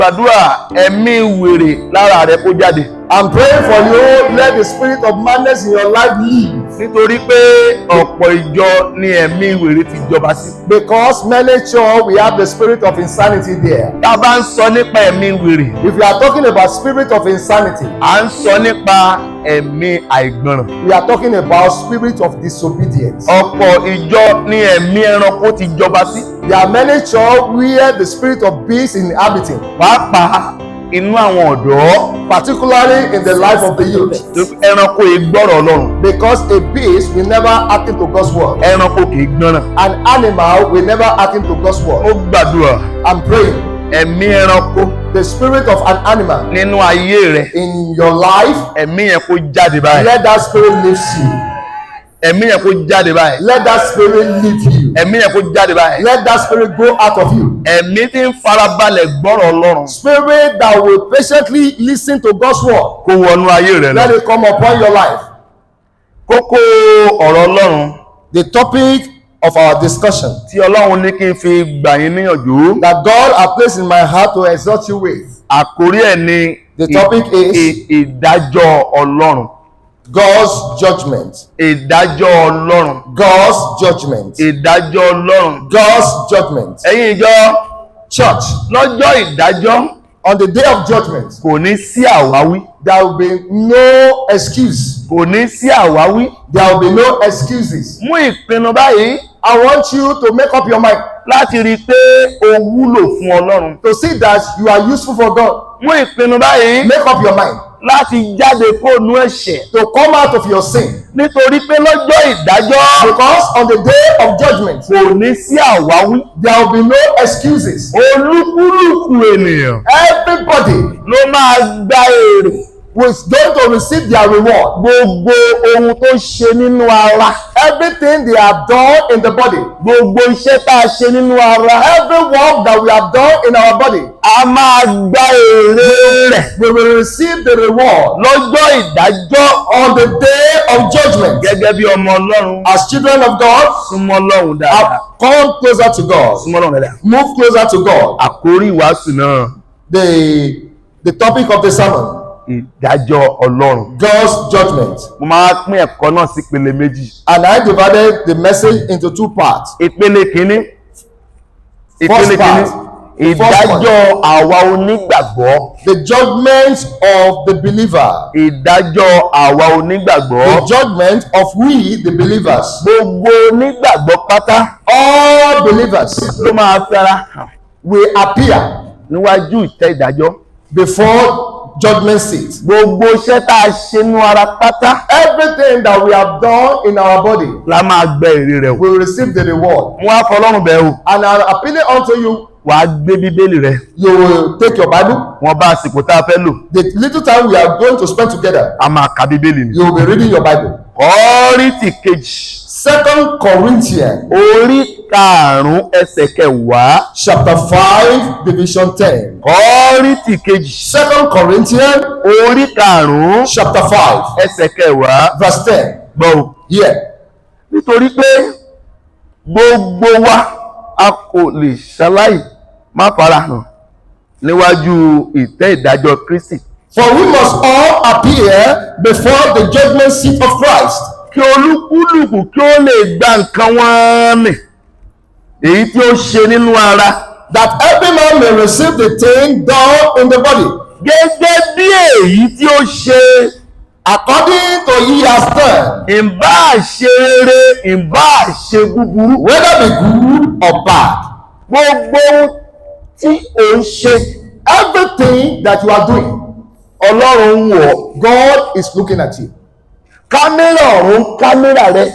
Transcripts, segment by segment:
Gbàdúrà, ẹ̀mí wèrè lára rẹ kó jáde. I'm praying for you. Let the spirit of madness in your life leave. Nítorí pé ọ̀pọ̀ ìjọ ni ẹ̀mí wèrè ti jọba sí. Because many church, we have the spirit of insanity there. Tá a bá ń sọ nípa ẹ̀mí wèrè, If you are talking about spirit of insanity, à ń sọ nípa ẹ̀mí àìgbọràn. we are talking about spirit of disobedience. Ọ̀pọ̀ ìjọ ni ẹ̀mí ẹranko ti jọba sí. There are many church where the spirit of beast is inhabiting, Pàápàá inú àwọn ọ̀dọ́. particularly in the life of the youth. Torí pé ẹranko kì í gbọ́rọ̀ Ọlọ́run. Because a beast will never hearken to God's word. Ẹranko kì í gbọ́ràn. An animal will never hearken to God's Ó word. gbàdúrà, I'm praying. ẹ̀mí ẹranko The spirit of an animal nínú ayé rẹ, in your life, ẹ̀mí yẹn kó jáde báyìí. let that spirit leave you. Ẹ̀mí yẹn kó jáde báyìí. Let that spirit leave you. Ẹ̀mí yẹn kó jáde báyìí. Let that spirit go out of you. Ẹ̀mí tí ń farabalẹ̀ gbọ́rọ̀ Ọlọ́run Spirit that will patiently listen to God's word, kó wọnú ayé rẹ lọ. let it come upon your life. Kókó ọ̀rọ̀ Ọlọ́run The topic of our discussion tí Ọlọ́run ní kí n fi gbà yín níyànjú, that God has placed in my heart to exhort you with, àkórí ẹ̀ ni The topic is ìdájọ́ Ọlọ́run. God's judgment. Ìdájọ́ Ọlọ́run. God's judgment. Ìdájọ́ Ọlọ́run. God's judgment. Ẹ̀yin ìjọ, Church, lọ́jọ́ ìdájọ́, on the day of judgment, kò ní sí àwáwí. there will be no excuse. Kò ní sí àwáwí. There will be no excuses. Mú ìpinnu báyìí I want you to make up your mind láti rí i pé o wúlò fún Ọlọ́run. to see that you are useful for God. Mú ìpinnu báyìí Make up your mind láti jáde kúrò nínú ẹ̀ṣẹ̀. to come out of your sin. Nítorí pé lọ́jọ́ ìdájọ́, Because on the day of judgment, kò ní sí àwáwí. there will be no excuses. Olúkúlùkù ènìyàn Everybody ló máa gba èrè was going to receive their reward. gbogbo ohun tó ṣe nínú ara. Everything they have done in the body, Gbogbo iṣẹ́ tá a ṣe nínú ara, every work that we have done in our body, a máa gba èrè rẹ̀ we will receive the reward lọ́jọ́ ìdájọ́. on the day of judgment. Gẹ́gẹ́ bí ọmọ Ọlọ́run, As children of God, súnmọ́ Ọlọ́run dáadáa. come closer to God. Súnmọ́ Ọlọ́run dáadáa. Move closer to God. Àkórí ìwàásù náà, The topic of the sermon, ìdájọ́ Ọlọ́run. God's judgment. Mo máa pín ẹ̀kọ́ náà sí ìpele méjì. And I divided the message into two parts. Ìpele kínní, ìpele First part. kínní, ìdájọ́ àwa onígbàgbọ́. The judgment of the believer. Ìdájọ́ àwa onígbàgbọ́. The judgment of we, the believers. Gbogbo onígbàgbọ́ pátá All believers ló máa fi ara hàn will appear níwájú ìtẹ́ ìdájọ́. before judgment seat. Gbogbo iṣẹ́ tá a ṣe nú ara pátá Everything that we have done in our body la máa gba èrè rẹ̀ o. will receive the reward. Mo wá fọlọ́run bẹ̀ o. And I'm appealing unto you, Wàá gbé Bíbélì rẹ. you will take your Bible. Wọn bá àsìkò tá a fẹ́ lò, The little time we are going to spend together, a máa ka Bíbélì ni. you will be reading your Bible. Kọ́ríńtì kejì, Second Corinthians orí 5, ẹsẹ̀ 10. chapter 5, division 10. Kọ́ríńtì kejì, Second Corinthians orí 5, chapter 5, ẹsẹ̀ 10. verse 10. Gbọ́ o. Here. Nítorí pé gbogbo wa a kò lè ṣaláì má farahàn níwájú ìtẹ́ ìdájọ́ Kristi, For we must all appear before the judgment seat of Christ, kí olúkúlùkù kí ó lè gba nǹkan wọ̀nnì èyí tí ó ṣe nínú ara, that every man may receive the thing done in the body, gẹ́gẹ́ bí èyí tí ó ṣe, according to he has done, ìbáà ṣe rere, ìbáà ṣe búburú. whether be good or bad. Gbogbo ohun tí ò ń ṣe, Everything that you are doing, Ọlọ́run ń wò ọ́. God is looking at you. Kámẹ́rà ọ̀run, kámẹ́rà rẹ.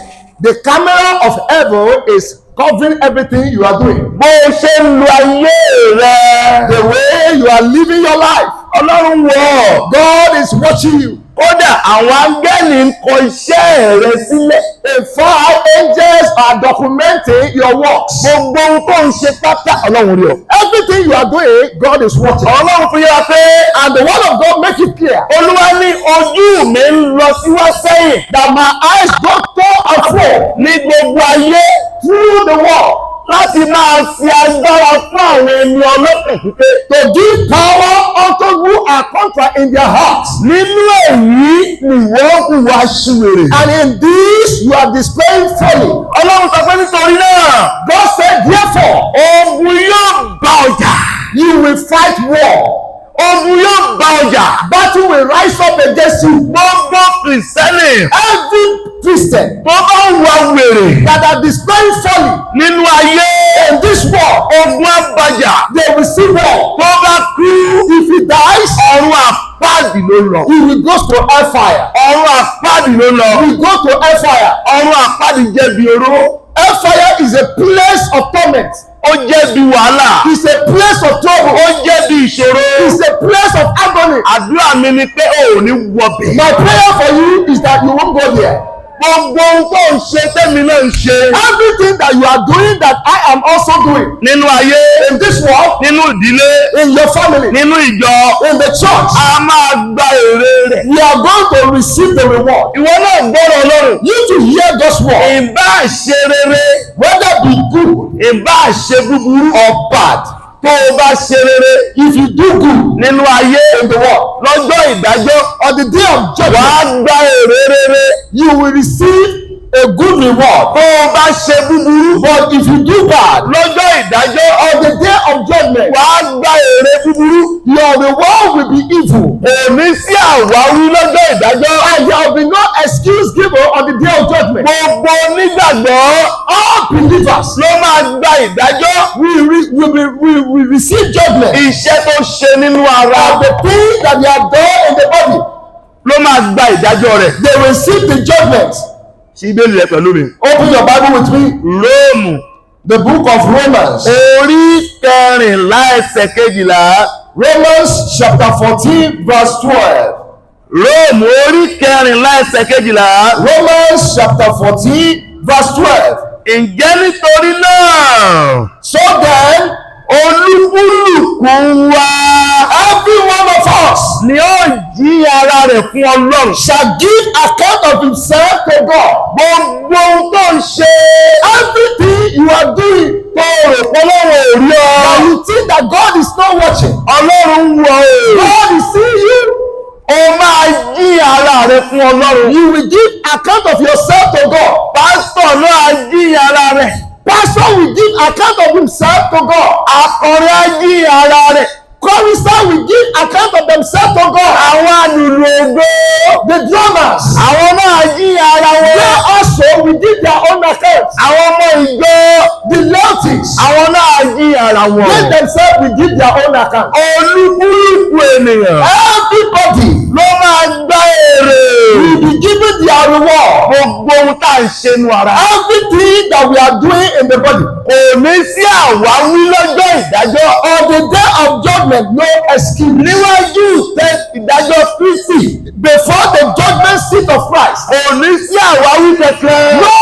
The camera of heaven is covering everything you are doing. Bó o ṣe ń lo ayé rẹ, The way you are living your life, Ọlọ́run wò ọ́. God is watching you. Kódà àwọn áńgẹ́lì ń kọ iṣẹ́ rẹ sílẹ̀. In fact, angels are documenting your works. Gbogbo ohun tó ń ṣe pátá, Ọlọ́run rí ọ. Everything you are doing, God is watching. Ọlọ́run fi yé wa pé, And the word of God make it clear Olúwa ní ojú mi ń lọ sí wá sẹ́yìn that my eyes go to and fro ní gbogbo ayé through the world. Láti máa fi agbára fún àwọn ẹni ọlọ́kàn pípé. To give power unto who are contrite in their hearts. Nínú èyí ni ìwọ hùwà aṣiwèrè. And in this you are displaying folly. Ọlọ́run sọ pé nítorí náà, God said, therefore, ogun yóò bá ọ jà. you will fight war. Ogun yóò bá ọ jà. Battle will rise up against you. Gbogbo Kìrìsìtẹ́nì Every Christian tó bá hùwà wèrè that are displaying folly nínú ayé, in this world, ogun á bá jà. they will see war. Tó bá kú, If he dies, ọ̀run àpáàdì ló lọ. he will go to hellfire. Ọ̀run àpáàdì ló lọ. He will go to hellfire. Ọ̀run àpáàdì jẹ́ bí oró. Hellfire is a place of torment. Ó jẹ́ bí wàhálà. It's a place of trouble. Ó jẹ́ bí ìṣòro. It's a place of agony. Àdúrà mi ni pé o ò ní wọbẹ̀. My prayer for you is that you won't go there. Gbogbo ohun tó ń ṣe tẹ́mi náà ń ṣe. Everything that you are doing that I am also doing Nínú ayé, in this world, nínú ìdílé, in your family, nínú ìjọ, in the church, a máa gba èrè rẹ̀. you are going to receive the reward. Ìwọ náà gbọ́rọ̀ Ọlọ́run. You to hear God's word, Ìbá ṣe rere, whether be good ìbá ṣe búburú, or bad. tó o bá ṣe rere If you do good nínú ayé in the world, lọ́jọ́ ìdájọ́, on the day of judgment, wàá gba èrè rere. you will receive a good reward. Tó o bá ṣe búburú But if you do bad, lọ́jọ́ ìdájọ́, on the day of judgment, wàá gba èrè búburú. your reward will be evil. Kò ní sí àwáwí lọ́jọ́ ìdájọ́. And there will be no excuse given on the day of judgment. Gbogbo onígbàgbọ́ All believers ló máa gba ìdájọ́. will receive judgment Iṣẹ́ tó ṣe nínú ara of the thing that they have done in the body. ló máa gba ìdájọ́ rẹ̀. They will receive the judgment. Ṣí Bíbélì rẹ pẹ̀lú mi. Open your Bible with me. Róòmù The book of Romans. orí kẹrìnlá ẹsẹ̀ 12. Romans chapter 14, verse 12. Róòmù orí kẹrìnlá ẹsẹ̀ 12. Romans chapter 14, verse 12. Ǹjẹ́ nítorí náà, So then, olúkúlùkù wa every one of us ni ó jí ara rẹ̀ fún Ọlọ́run. shall give account of himself to God. Gbogbo ohun tó ń ṣe Everything you are doing tó rò pé Ọlọ́run ò rí ọ. that you think that God is not watching, Ọlọ́run ń wò ó. God is seeing you. O máa jí ara rẹ fún Ọlọ́run. You will give account of yourself to God. Pásítọ̀ náà á jí ara rẹ̀. Pastor will give account of himself to God. Akọrin á jí ara rẹ̀. Chorister will give account of themselves to God. Àwọn alùlù ògo. The drummers, Àwọn náà á jí ara they wọn. also will give their own account. Àwọn ọmọ ìjọ. The laity, Àwọn náà á jí ara they wọn. themselves will give their own account. Olúkúlùkù ènìyàn Everybody ló máa gba èrè. will be given their reward. Gbogbo ohun tá à ń ṣe nu ara. Everything that we are doing in the body. Kò ní sí àwáwí lọ́jọ́ ìdájọ́. On the day of judgment, no excuse. Níwájú ìtẹ́ ìdájọ́ Kristi. Before the judgment seat of Christ, Kò ní sí àwáwí kankan. no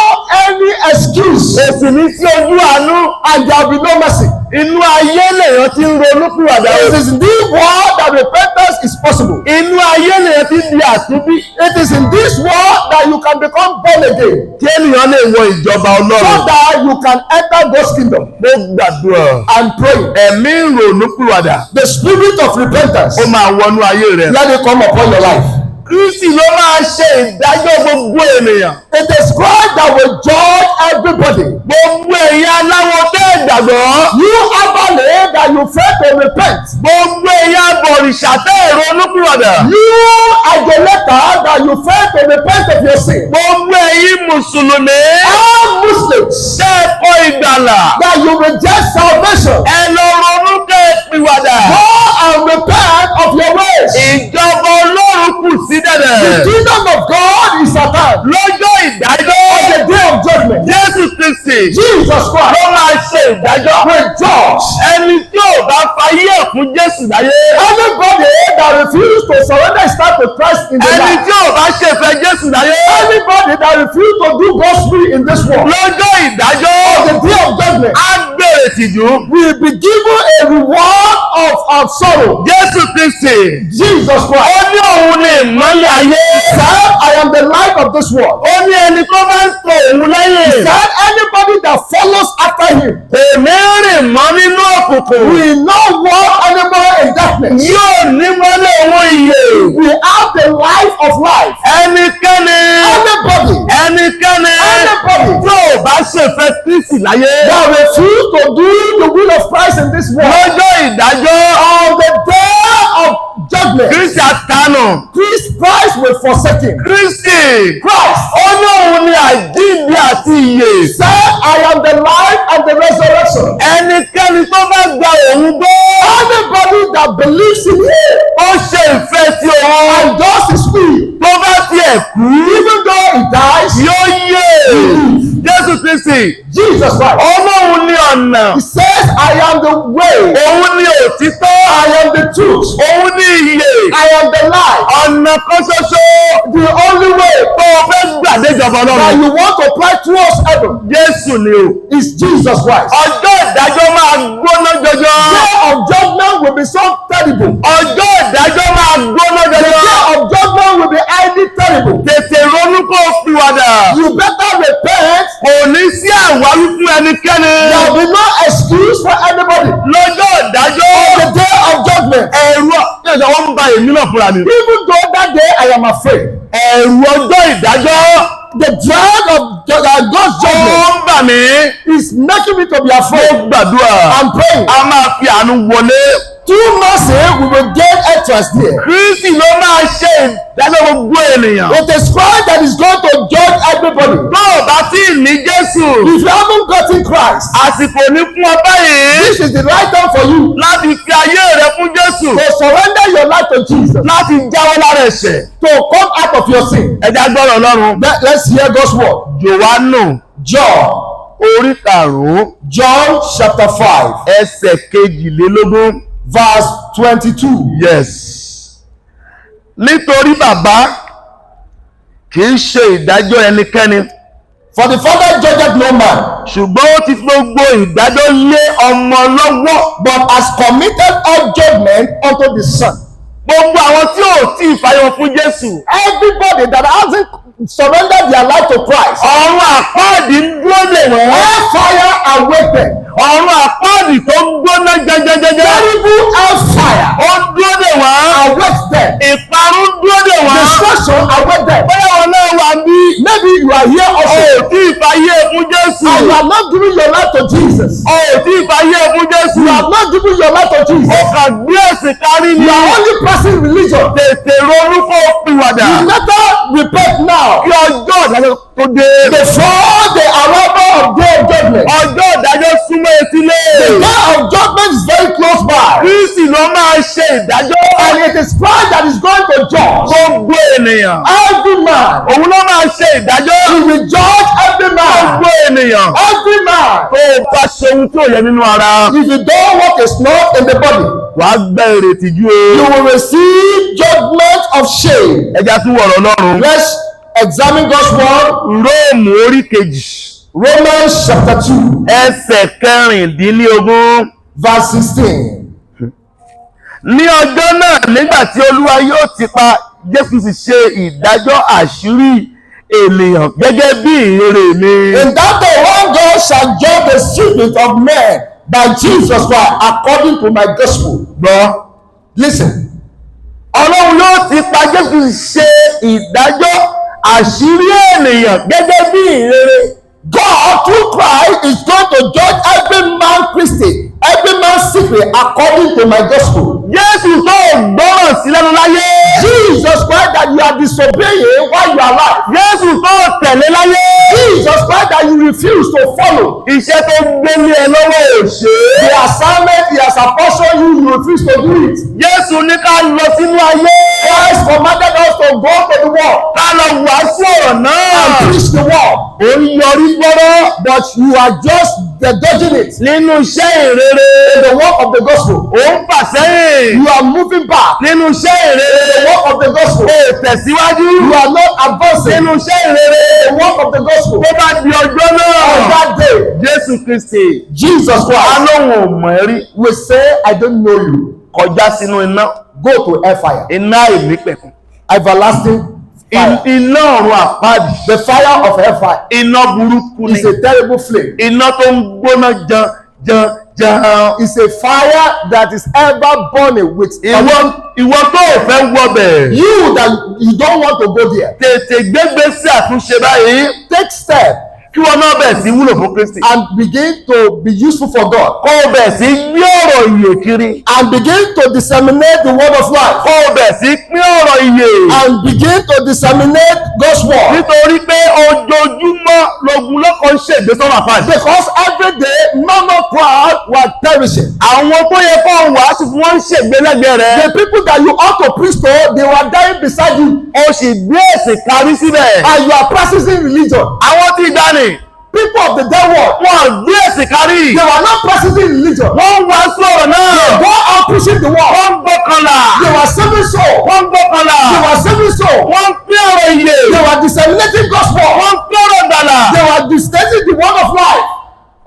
any excuse, Kò sì ní sí ojú àánú. and there will be no mercy. Inú ayé lèèyàn ti ń ronúpìwàdà o. It is in this world that repentance is possible. Inú ayé lèèyàn ti ń di àtúnbí. It is in this world that you can become born again, Kí ènìyàn lè wọ ìjọba so Ọlọ́run. that you can enter God's kingdom. Mo gbàdúrà. And pray. Ẹ̀mí ìrònúpìwàdà The spirit of repentance, ó máa wọnú ayé rẹ̀. let it come upon your life. Kristi ló máa ṣe ìdájọ́ gbogbo ènìyàn. It is Christ that will judge everybody. Gbogbo ẹ̀yin aláwọ̀ tẹ́ ìgbàgbọ́. You abale that you fail to repent. Gbogbo ẹ̀yin abọ̀rìṣà tẹ́ ìrònúpìwàdà. You idolater that you fail to repent of your sin. Gbogbo ẹ̀yin mùsùlùmí All Muslims tẹ́ ẹ kọ̀ ìgbàlà. that you reject salvation. Ẹ lọ ronú kẹ́ ẹ pìwàdà. Go and repent of your ways. Ìjọba Ọlọ́run kù sí The dẹ̀dẹ̀. kingdom of God is at hand. Lọ́jọ́ ìdájọ́. On the day of judgment, Jésù Kristi Jesus ló Christ máa ṣe ìdájọ́. will judge Ẹni tí ò bá fayé ẹ̀ fún Jésù láyé. anybody that refuse to surrender his life to Christ in the Ẹni life. tí ò bá ṣèfẹ́ Jésù láyé. Anybody that refuse to do God's will in this world. Lọ́jọ́ ìdájọ́. On the day of judgment, Á gbèrè ìtìjú. Will be given a reward of sorrow. Jésù Kristi. Jesus Ó Christ ní òun ni ìmọ́lẹ̀ ayé. said, "I am the light of this world." Ó ní ẹni tó bá ń tọ òun lẹ́yìn. Said anybody that follows after him Kò ní rìn mọ́ nínú òkùnkùn. will not walk anymore in darkness. Yóò ní mọ́lẹ̀ òun ìyè. We have the life of life. Ẹnikẹ́ni. Anybody Ẹnikẹ́ni. Anybody. Tí ò bá ṣèfẹ́ Kristi láyé. that refuse to do the will of Christ in this world, Lọ́jọ́ ìdájọ́. on the day of judgment, Kristi àtànù. Christ will forsake him. Kristi. Christ Ó ní òun ni àjíǹde àti ìyè. said, "I am the life and the resurrection." Ẹnikẹ́ni tó bá gba òun gbọ́. Anybody that believes in him Ó ṣe ìfẹ́ sí òun. and does his will, Tó bá tiẹ̀ kú. even though he dies, Yóò yè. Jésù Kristi. Jesus Christ, Ọlọ́run ní ọ̀nà. he says, "I am the way, Òun ní òtítọ́. I am the truth, Òun ní ìyè. I am the life." Ọ̀nà kan ṣoṣo. The only way Tó o fẹ́ gbà déjọba that Ọlọ́run. you want to apply towards heaven Jésù ni o. is Jesus Christ. Ọjọ́ ìdájọ́ máa gbóná jọjọ. Day of judgment will be so terrible. Ọjọ́ ìdájọ́ máa gbóná The jọjọ. day of judgment will be highly terrible. Tètè ronú kó o pìwàdà. You better repent. Kò ní sí àwáwí fún ẹnikẹ́ni. There will be no excuse for anybody. Lọ́jọ́ ìdájọ́. On the day of judgment, Ẹ̀rù ọjọ́ wọn ń ba èmi náà fúnra mi. even though that day I am afraid, Ẹ̀rù ọjọ́ ìdájọ́. the dread of God's Ó judgment ń bà mí. is making me to be Mo afraid. gbàdúrà. I'm praying. A máa fi àánú wọlé. Through mercy, we will gain entrance there. Kristi ló máa ṣe ìdájọ́ gbogbo ènìyàn. It is Christ that is going to judge everybody. Tó o bá tí ì ní Jésù, If you haven't gotten Christ, àsìkò ní fún ọ báyìí this is the right time for you láti fi ayé rẹ fún Jésù, to surrender your life to Jesus, láti jáwọ́ lára ẹ̀ṣẹ̀. to come out of your sin. Ẹ jẹ́ á gbọ́rọ̀ Ọlọ́run. Let's hear God's word. Jòhánù John, orí karùn-ún John chapter 5, ẹsẹ̀ kejìlélógún. verse 22. Yes. Nítorí bàbá kì í ṣe ìdájọ́ ẹnikẹ́ni, For the Father judgeth no man, ṣùgbọ́n ó ti fi gbogbo ìdájọ́ lé ọmọ lọ́wọ́. but has committed all judgment unto the Son. Gbogbo àwọn tí ò tí ì fàyọ fún Jésù. Everybody that hasn't surrendered their life to Christ, Ọ̀run àpáàdì ń dúró dè wọ́n. hellfire await them. Ọ̀run àpáàdì tó ń gbóná jẹjẹjẹjẹ. Terrible hellfire Ó ń dúró dè wọ́n. await them. Ìparun ń dúró dè wọ́n. Destruction await them. Bóyá wọn náà wà bí. Maybe you are here O also ò tí ì fàyè fún Jésù. and you are not giving your life to Jesus. O ò tí ì fàyè fún Jésù. You are not giving your life to Ó Jesus. kàn gbé ẹ̀sìn kárí ni. You are only practicing religion. Tètè ronú kó o pìwàdà. You better repent now Kí ọjọ́ ìdájọ́ tó dé. before the arrival of day of judgment. Ọjọ́ ìdájọ́ súnmọ́ etílé. The day of judgment is very close by. Kristi ló máa ṣe ìdájọ́. And it is Christ that is going to judge Gbogbo ènìyàn. every man. Òun ló máa ṣe ìdájọ́. He will judge every man. Gbogbo ènìyàn. Every man. Tó o bá ṣe ohun tí ò yẹ nínú ara. If you do what is not in the body, Wàá gbẹ èrè ìtìjú o. you will receive judgment of shame. Ẹ jẹ́ á tún wọ̀rọ̀ Ọlọ́run. Let's examine God's word. Róòmù orí kejì. Romans chapter 2, Ẹsẹ̀ kẹrìndínlógún. verse 16. Ní ọjọ́ náà nígbà tí Olúwa yóò ti pa Jésù sì ṣe ìdájọ́ àṣírí ènìyàn gẹ́gẹ́ bí ìrere mi. In that day, one God shall judge the secret of men by Jesus Christ according to my gospel. Gbọ́. Listen, Ọlọ́run yóò ti pa Jésù ṣe ìdájọ́ àṣírí ènìyàn gẹ́gẹ́ bí ìrere. God through Christ is going to judge every man Christian, every man secret according to my gospel. Jésù tó gbọ́ràn sí lẹ́nu láyé. Jesus Christ that you are disobeying while you are alive. Jésù tó tẹ̀lé láyé. Jesus Christ that you refuse to follow. Iṣẹ́ tó gbélé ẹ lọ́wọ́ ò ṣe The é. assignment he has apportioned you, you refuse to do it. Jésù ní ká lọ sínú ayé. Christ commanded us to go to the world Ká lọ wàásù ọ̀rọ̀ náà. and preach the word. Ó ń yọrí gbọ́rọ́. But you are just dodging it. Nínú iṣẹ́ ìrere, In the work of the gospel, ò ń fà sẹ́yìn. you are moving back. Nínú iṣẹ́ ìrere, In the work of the gospel, ò tẹ̀síwájú. you are not advancing. Nínú iṣẹ́ ìrere, In the work of the gospel, tó bá di ọjọ́ on náà, that day, Jésù Kristi, Jesus Christ á lóun ò mọ̀ ẹ́ rí. will say, "I don't know you." Kọjá sínú iná, Go to hellfire, iná àìnípẹ̀kun, everlasting fire. iná ọ̀run àpáàdì, The fire of hellfire iná burúkú ni, is a terrible flame. iná tó ń gbóná jan jan jan. It's a fire that is ever burning with Ìwọ tó ò fẹ́ wọbẹ̀, you that you don't want to go there. tètè gbégbé sí àtúnṣe báyìí, Take step kí wọn náà bẹ̀ sí wúlò fún Kristi, and begin to be useful for God kó o bẹ̀ sí gbé ọ̀rọ̀ ìyè kiri, and begin to disseminate the word of life kó o bẹ̀ sí pín ọ̀rọ̀ ìyè, and begin to disseminate God's word. Nítorí pé ojoojúmọ́ logun lọ́kọ̀ ń ṣègbè sọ́nà àpáàdì. Because every day normal crowd were perishing. Àwọn tó yẹ kó o wàásù fún wọn ń ṣègbè lẹ́gbẹ̀ẹ́ rẹ. The people that you ought to preach to, they were dying beside you, O sì gbé ẹ̀sìn kárí síbẹ̀. And you are practicing religion. Àwọn tí gbani, People of the dead world, wọn gbé ẹ̀sìn kárí. They were not practicing religion. Wọ́n ń wàásù ọ̀rọ̀ náà. Go out preaching the word. Wọ́n ń gbọ́kànlá. They were saving soul. Wọ́n ń gbọ́kànlá. They were saving soul. Wọ́n ń pín ọ̀rọ̀ ìyè. They were disseminating God's word. Wọ́n ń pín ọ̀rọ̀ ìgbàlà. They were disseminating the word of life.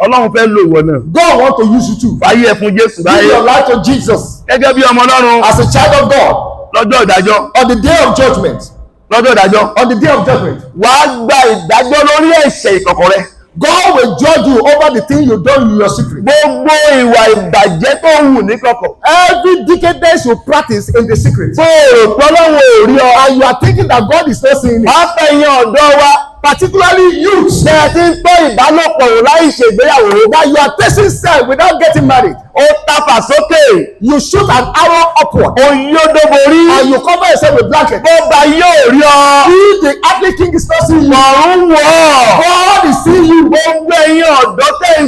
Ọlọ́run fẹ́ lo ìwọ náà. God want to use you too. Fàyè ẹ̀ fún Jésù Give báyìí. your life to Jesus Gẹ́gẹ́ bí ọmọ Ọlọ́run, as a child of God lọ́jọ́ ìdájọ́. On the day of judgment. Lọ́jọ́ ìdájọ́. On the day of judgment, Wàá gba ìdájọ́ lórí ẹ̀ṣẹ̀ ìkọ̀kọ̀ rẹ. God will judge you over the thing you done in your secret. Gbogbo ìwà ìbàjẹ́ tó hù níkọ̀kọ̀, Every wickedness you practice in the secret, tó o rò pé Ọlọ́run ò rí ọ. And you are thinking that God is not seeing it. Wàá fẹ̀yìn ọ̀dọ́ wa, Particularly youths, tẹ́ ẹ ti ń tọ́ ìbálòpọ̀ wò láì ṣègbéyàwó, that you are tasting sex without getting married. Ó tafà sókè. You shoot an arrow upward Ó yódó borí. And you cover yourself with blanket. Bọ́ba yóò rí ọ. If the earthly king is not seeing you, Ọ̀run wọ̀ ọ́. God is seeing you. Gbogbo ẹ̀yin ọ̀dọ́ tẹ́ ń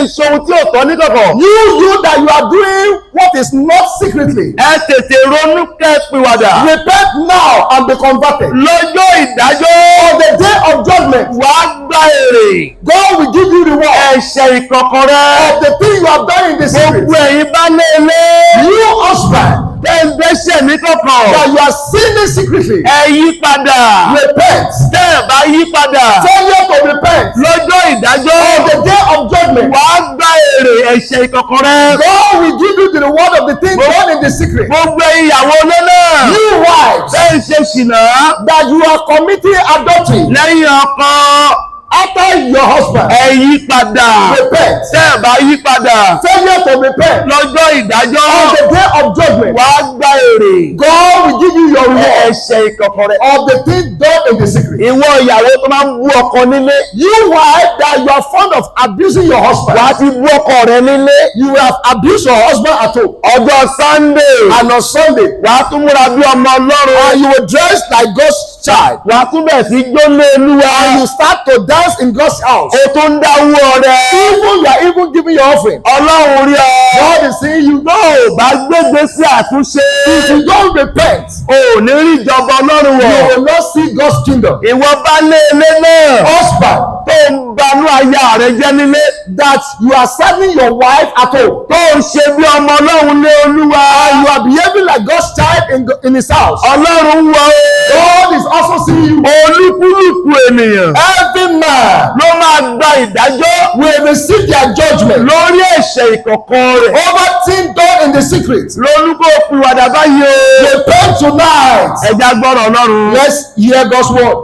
ṣe ohun tí ò tọ́ níkọ̀kọ̀, You that you are doing what is not secretly, ẹ tètè ronú kẹ́ pìwàdà. Repent now and be converted. Lọ́jọ́ ìdájọ́, On the day of judgment, wàá gba èrè God will give you reward ẹ̀ṣẹ̀ ìkọ̀kọ̀ rẹ. Of the thing you have done in the secret. Gbogbo ẹ̀yin bá lé ilé You husband tẹ́ ń dẹ́ṣẹ̀ níkọ̀kọ̀, that you are sinning secretly, ẹ yí padà. Repent. Tẹ́ ẹ bá yí padà, Failure to repent lọ́jọ́ ìdájọ́, on the day of judgment, wàá gba èrè ẹ̀ṣẹ̀ ìkọ̀kọ̀ rẹ. God will give you the reward of the thing done in the secret. Gbogbo ẹ̀yin ìyàwó ilé náà You wives tẹ́ ń ṣe ṣìnà that you are committing adultery lẹ́yìn ọkọ, after your husband, ẹ yí padà. Repent. Tẹ́ ẹ bá yí padà, Failure to repent lọ́jọ́ ìdájọ́, on the day of judgment, wàá gba èrè God will give you your reward ẹ̀ṣẹ̀ ìkọ̀kọ̀ rẹ. Of the thing done in the secret. Ìwọ ìyàwó tó máa ń bú ọkọ nílé, You wife that you are fond of abusing your husband, wàá ti bú ọkọ rẹ nílé. You have abused your husband at home. Ọjọ́ Sunday, And on Sunday, wàá tún múra bí ọmọ Ọlọ́run, and you will dress like God's child, wàá tún bẹ̀ sí jólé Olúwa, and you start to dance in God's house. O tún dáwó ọrẹ. Even you are even giving your offering. Ọlọ́run rí ọ. God is seeing you. Tó o bá gbégbé sí àtúnṣe, If you don't repent, o ò ní rí ìjọba Ọlọ́run you wọ̀. will not see God's kingdom. Ìwọ bá lé ilé náà Husband, tó ń banú aya rẹ jẹ́ nílé, that you are serving your wife at home, tó ń ṣe bí ọmọ Ọlọ́run lé Olúwa, and you are behaving like God's child in his house, Ọlọ́run wọ o. God is also seeing you. Olúkúlùkù ènìyàn Every man ló máa gba ìdájọ́ will receive their judgment lórí ẹ̀ṣẹ̀ ìkọ̀kọ̀ rẹ̀. Over things done in the secret. Lórúkọ pìwàdà báyìí o. Repent tonight. Ẹ jẹ́ á gbọ́rọ̀ Ọlọ́run. Let's hear God's word.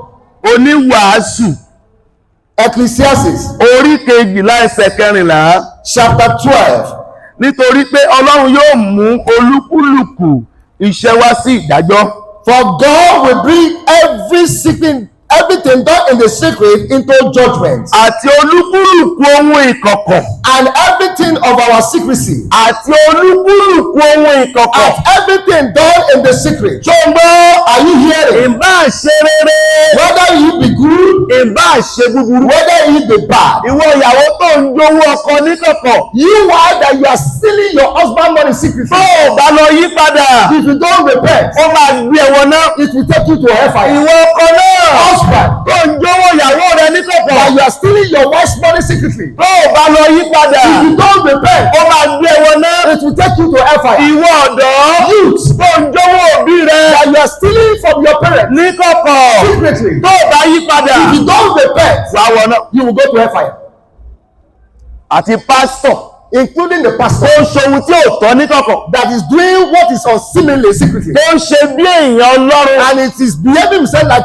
Oníwàásù Ecclesiastes orí 12 ẹsẹ̀ 14. Chapter 12. Nítorí pé Ọlọ́run yóò mú olúkúlùkù iṣẹ́ wá sí ìdájọ́. For God will bring every secret, everything done in the secret into judgment. Àti olúkúlùkù ohun ìkọ̀kọ̀. And everything of our secrecy. Àti olúkúlùkù ohun ìkọ̀kọ̀. And everything done in the secret. Tó ń gbọ́? Are you hearing? Ìbá ṣe rere, Whether you be good, ìbá ṣe búburú. Whether you be bad. Ìwọ ìyàwó tó ń jowú ọkọ níkọ̀kọ̀, You wife that you are stealing your husband money secretly. Tó o bá lọ yí padà, If you don't repent, ó máa gbé ẹ wọná. It will take you to hellfire. Ìwọ ọkọ náà Husband, tó ń jowú ìyàwó rẹ níkọ̀kọ̀, that you are stealing your wife's money money secretly. Tó o bá lọ yí padà, If you don't repent, ó máa gbé ẹ wọná. it will take you to hellfire. Ìwọ ọ̀dọ́ Youths, tó ń jówó òbí rẹ that you are stealing from your parents ní kọ̀kọ̀, secretly. tó o bá yí padà, If you don't repent, wàá wọná. you will go to hellfire. Àti pásítọ̀ Including the tó pastor ń ṣohun tí ò tọ́ ní kọ̀kọ̀, that is doing what is unseemly secretly. tó ń ṣe bí èèyàn Ọlọ́run And it is behaving himself like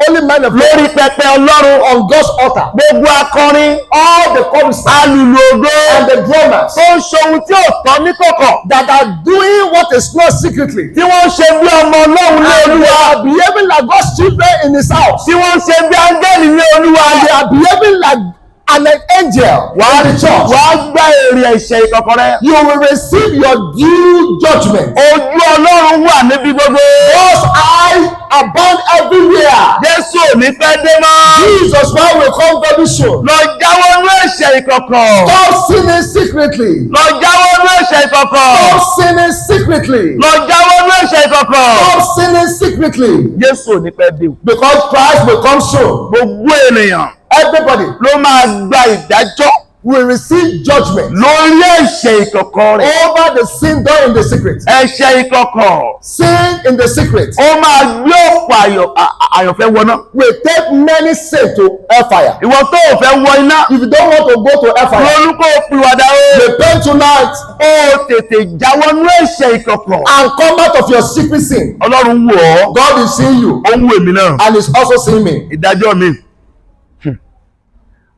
holy man of God lórí pẹpẹ Ọlọ́run. On God's altar. Gbogbo akọrin, All the choristers alùlù ògo and the drummers tó ń ṣohun tí ò tọ́ ní kọ̀kọ̀, that are doing what is not secretly. tí wọ́n ń ṣe bí ọmọ Ọlọ́run ní And they Olúwa, are behaving like God's children in his house. tí wọ́n ń ṣe bí áńgẹ́lì ní Olúwa. And they are behaving like an angel Wàá in the church. Wàá gba èrè ẹ̀ṣẹ̀ ìkọ̀kọ̀ rẹ. You will receive your due judgment. Ojú Ọlọ́run wà níbi gbogbo. God's eyes abound everywhere. Jésù ò ní pẹ́ dé mọ́. Jesus Christ will come very soon. Lọ jáwọ́ nú ẹ̀ṣẹ̀ ìkọ̀kọ̀. Stop sinning secretly. Lọ jáwọ́ nú ẹ̀ṣẹ̀ ìkọ̀kọ̀. Stop sinning secretly. Lọ jáwọ́ nú ẹ̀ṣẹ̀ ìkọ̀kọ̀. Stop sinning secretly. Jésù ò ní pẹ́ dé o. Because Christ will come soon. Gbogbo ènìyàn Everybody ló máa gba ìdájọ́ will receive judgment lórí ẹ̀ṣẹ̀ ìkọ̀kọ̀ rẹ̀. over the sin done in the secret. Ẹ̀ṣẹ̀ ìkọ̀kọ̀ Sin in the secret ó máa gbé ọ̀pọ̀ àyànfẹ́ wọná. will take many sin to hellfire. Ìwọ tó ò fẹ́ wọ iná, If you don't want to go to hellfire, ronú kó o pìwàdà o. repent tonight Ó tètè jáwọ́ nú ẹ̀ṣẹ̀ ìkọ̀kọ̀. and come out of your secret sin. Ọlọ́run wò ọ́, God is seeing you ó ń wò èmi náà. and is also seeing me. Ìdájọ́ mi.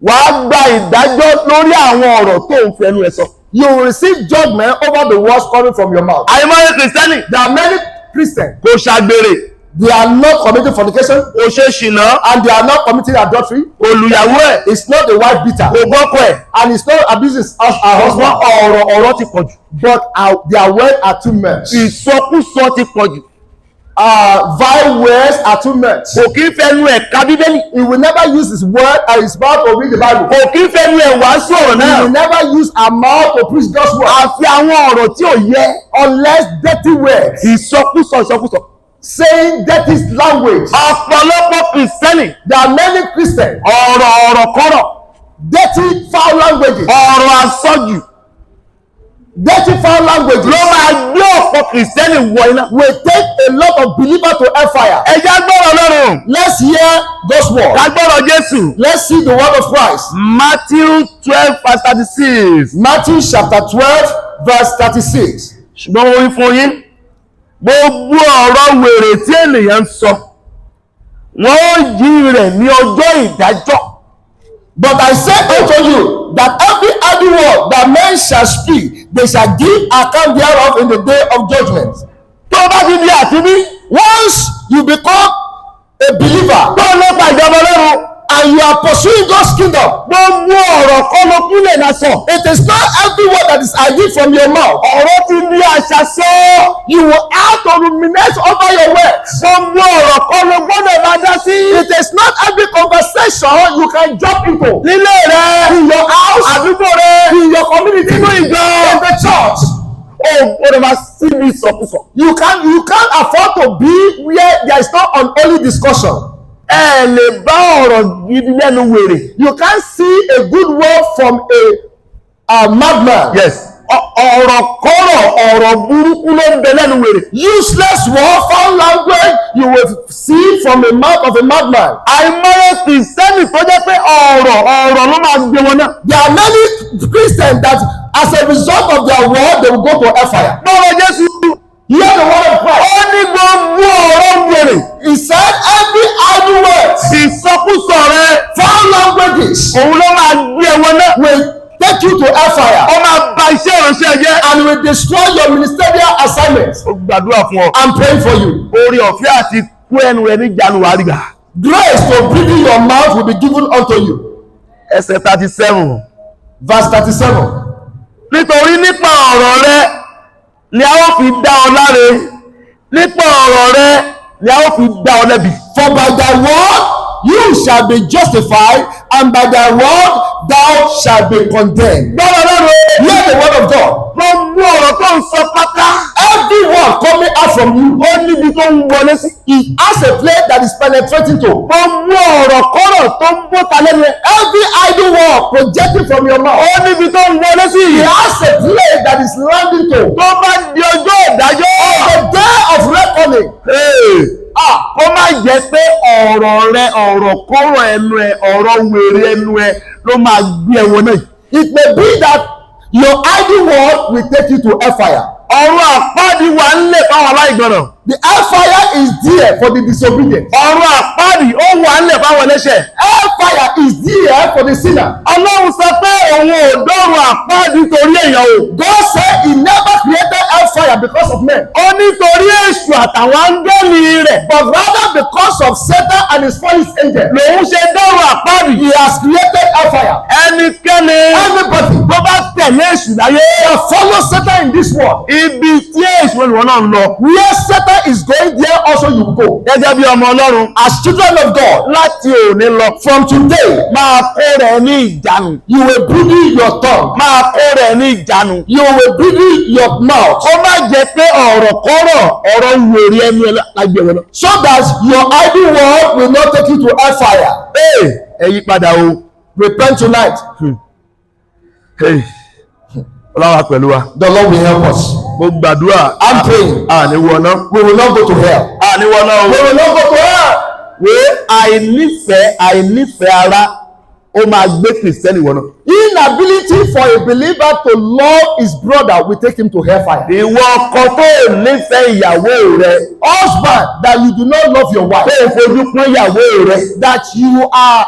Wàá gba ìdájọ́ lórí àwọn ọ̀rọ̀ tó ń fẹnu ẹ sọ. You will receive judgment over the words coming from your mouth. Àìmọye Kìrìsìtẹ́nì There are many Christians, kò ṣàgbèrè, they are not committing fornication kò ṣe ṣìnà, and they are not committing adultery. kò lùyàwó ẹ̀, It's not the wife beater kò bọ́kọ ẹ̀. and it's not abusing her Ṣùgbọ́n husband. ọ̀rọ̀ ti pọ̀ jù. But their words are too much. Ìsọkúsọ ti pọ̀ jù. Vile words are too much. Kò kí ń fẹnu ẹ̀ ka Bíbélì. He will never use his word and his mouth to read the Bible. Kò kí ń fẹnu ẹ̀ wàásù ọ̀rọ̀ He náà. will never use her mouth to preach God's word. Àfi àwọn ọ̀rọ̀ tí ò yẹ. Unless dirty words, Ìsọkúsọ ìsọkúsọ. saying dirty language. Ọ̀pọ̀lọpọ̀ Kìrìsìtẹ́nì There are many Christians, ọ̀rọ̀ kọ́rọ̀, dirty foul languages, ọ̀rọ̀ àsọjù dirty foul languages ló máa gbé ọ̀pọ̀ Kìrìsìtẹ́nì wọ iná. will take a lot of believers to hellfire. Ẹ jẹ́ á gbọ́rọ̀ Ọlọ́run. Let's hear God's word. Ká gbọ́rọ̀ Jésù. Let's see the word of Christ. Matthew 12 verse 36. Matthew chapter 12, verse 36. Ṣùgbọ́n mo wí fún yín, gbogbo ọ̀rọ̀ wèrè tí ènìyàn ń sọ, wọ́n ó jí rẹ̀ ní ọjọ́ ìdájọ́. But I say unto you that every idle word that men shall speak, they shall give account thereof in the day of judgment. Tó bá ti di àtúnbí, Once you become a believer tó lépa ìjọba Ọlọ́run, and you are pursuing God's kingdom, gbogbo ọ̀rọ̀ kọ́ ló kúnlẹ̀ náà sọ. it is not every word that is idle from your mouth. Ọ̀rọ̀ ti di àṣà sọ. You will have to ruminate over your words. Gbogbo ọ̀rọ̀ kọ́ ló gbọ́dọ̀ máa dá sí. It is not every conversation you can jump into. Nílé rẹ, In your house, àdúgbò rẹ, in your community, nínú ìjọ. In the church. O gbọ́dọ̀ máa síbi ìsọkúsọ. You can't afford to be where there is no unholy discussion. Ẹ lè bá ọ̀rọ̀ gidi lẹ́nu wèrè. You can't see a good word from a madman. Yes. Ọ̀rọ̀ kọ́rọ̀, ọ̀rọ̀ burúkú ló ń bẹ lẹ́nu wèrè. Useless word, foul language you will see from the mouth of a madman. Àìmọye Kìrìsìtẹ́nì tó jẹ́ pé ọ̀rọ̀ ọ̀rọ̀ ló máa gbé wọn náà. There are many Christians that as a result of their word they will go to hellfire. Gbọ́rọ̀ Jésù. Hear the word of Christ. Ó ní gbogbo ọ̀rọ̀ wèrè. He said every idle word, Ìsọkúsọ rẹ, foul languages òun ló máa gbé wọn náà. will take you to hellfire Ó máa ba iṣẹ́ ìránṣẹ́ jẹ́. and will destroy your ministerial assignment. Ó gbàdúrà fún ọ. I'm praying for you. Oore ọ̀fẹ́ àti kú ẹnu rẹ ní January gbà. Grace to bridle your mouth will be given unto you. Ẹsẹ̀ 37. Verse 37. Nítorí nípa ọ̀rọ̀ rẹ ni a ó fi dá ọ láre, nípa ọ̀rọ̀ rẹ ni a ó fi dá ọ lẹ́bi. For by thy word you shall be justified, and by thy word thou shalt be condemned. Gbọ́dọ̀ lọ́rùn. Hear the word of God. Gbogbo ọ̀rọ̀ tó ń sọ pátá, Every word coming out from you, ó níbi tó ń wọlé sí. it has a place that is penetrating to. Gbogbo ọ̀rọ̀ kọ́rọ̀ kọ́rọ̀ tó ń bọ́ta lẹ́nu ẹ. Every idle word projecting from your mouth, Ó níbi tó ń wọlé sí. it has a place that is landing to. Tó bá di ọjọ́ ìdájọ́. The day of reckoning, Hey, ah, kó má jẹ́ pé ọ̀rọ̀ rẹ, ọ̀rọ̀ kọ́rọ̀ ẹnu ẹ, ọ̀rọ̀ wèrè ẹnu ẹ ló máa gbé ẹ wọ náà. it may be that your idle word will take you to hellfire. Ọ̀run àpáàdì wà ńlẹ̀ fáwọn aláìgbọràn. The hellfire is there for the disobedient. Ọ̀run àpáàdì ó wà ńlẹ̀ fáwọn ẹlẹ́ṣẹ̀. Hellfire is there for the sinner. Ọlọ́run sọ pé òun ò dọ́run àpáàdì torí èèyàn o. God said he never created hellfire because of men, Ó nítorí èṣù àtàwọn áńgẹ́lì rẹ̀ but rather because of Satan and his fallen angel. lòun ṣe dọ́run àpáàdì. He has created hellfire. Ẹnikẹ́ni Everybody tó bá tẹ̀lé èṣù láyé, that follow Satan in this world, ibi tí èṣù olùwọ́n náà ń lọ. where Satan is going, there also you go. Gẹ́gẹ́ bí ọmọ Ọlọ́run, As children of God, láti òní lọ, from today, máa kó rẹ̀ ní ìjánu. you will bridle your tongue, Máa kó rẹ̀ ní ìjánu. you will bridle your mouth, Kó má jẹ́ pé ọ̀rọ̀ kọ́rọ̀, ọ̀rọ̀ wèrè ẹnu ẹ lágbè wọn lọ. so that your idle word will not take you to hellfire. Ee, ẹ yí padà o. Repent tonight. Hey, Ọlọ́run á pẹ̀lú wa. The Lord will help us. Mo gbàdúrà. I'm praying. A ní wọná. We will not go to hell. A ní wọná o. We will not go to hell. Wé àìnífẹ̀ẹ́, àìnífẹ̀ẹ́ ara ó máa gbé Kìrìsìtẹ́nì wọná. Inability for a believer to love his brother will take him to hellfire. Ìwọ ọkọ tó ò nífẹ̀ẹ́ ìyàwó rẹ, Husband, that you do not love your tó wife, ò fojú pọ́n ìyàwó rẹ, that you are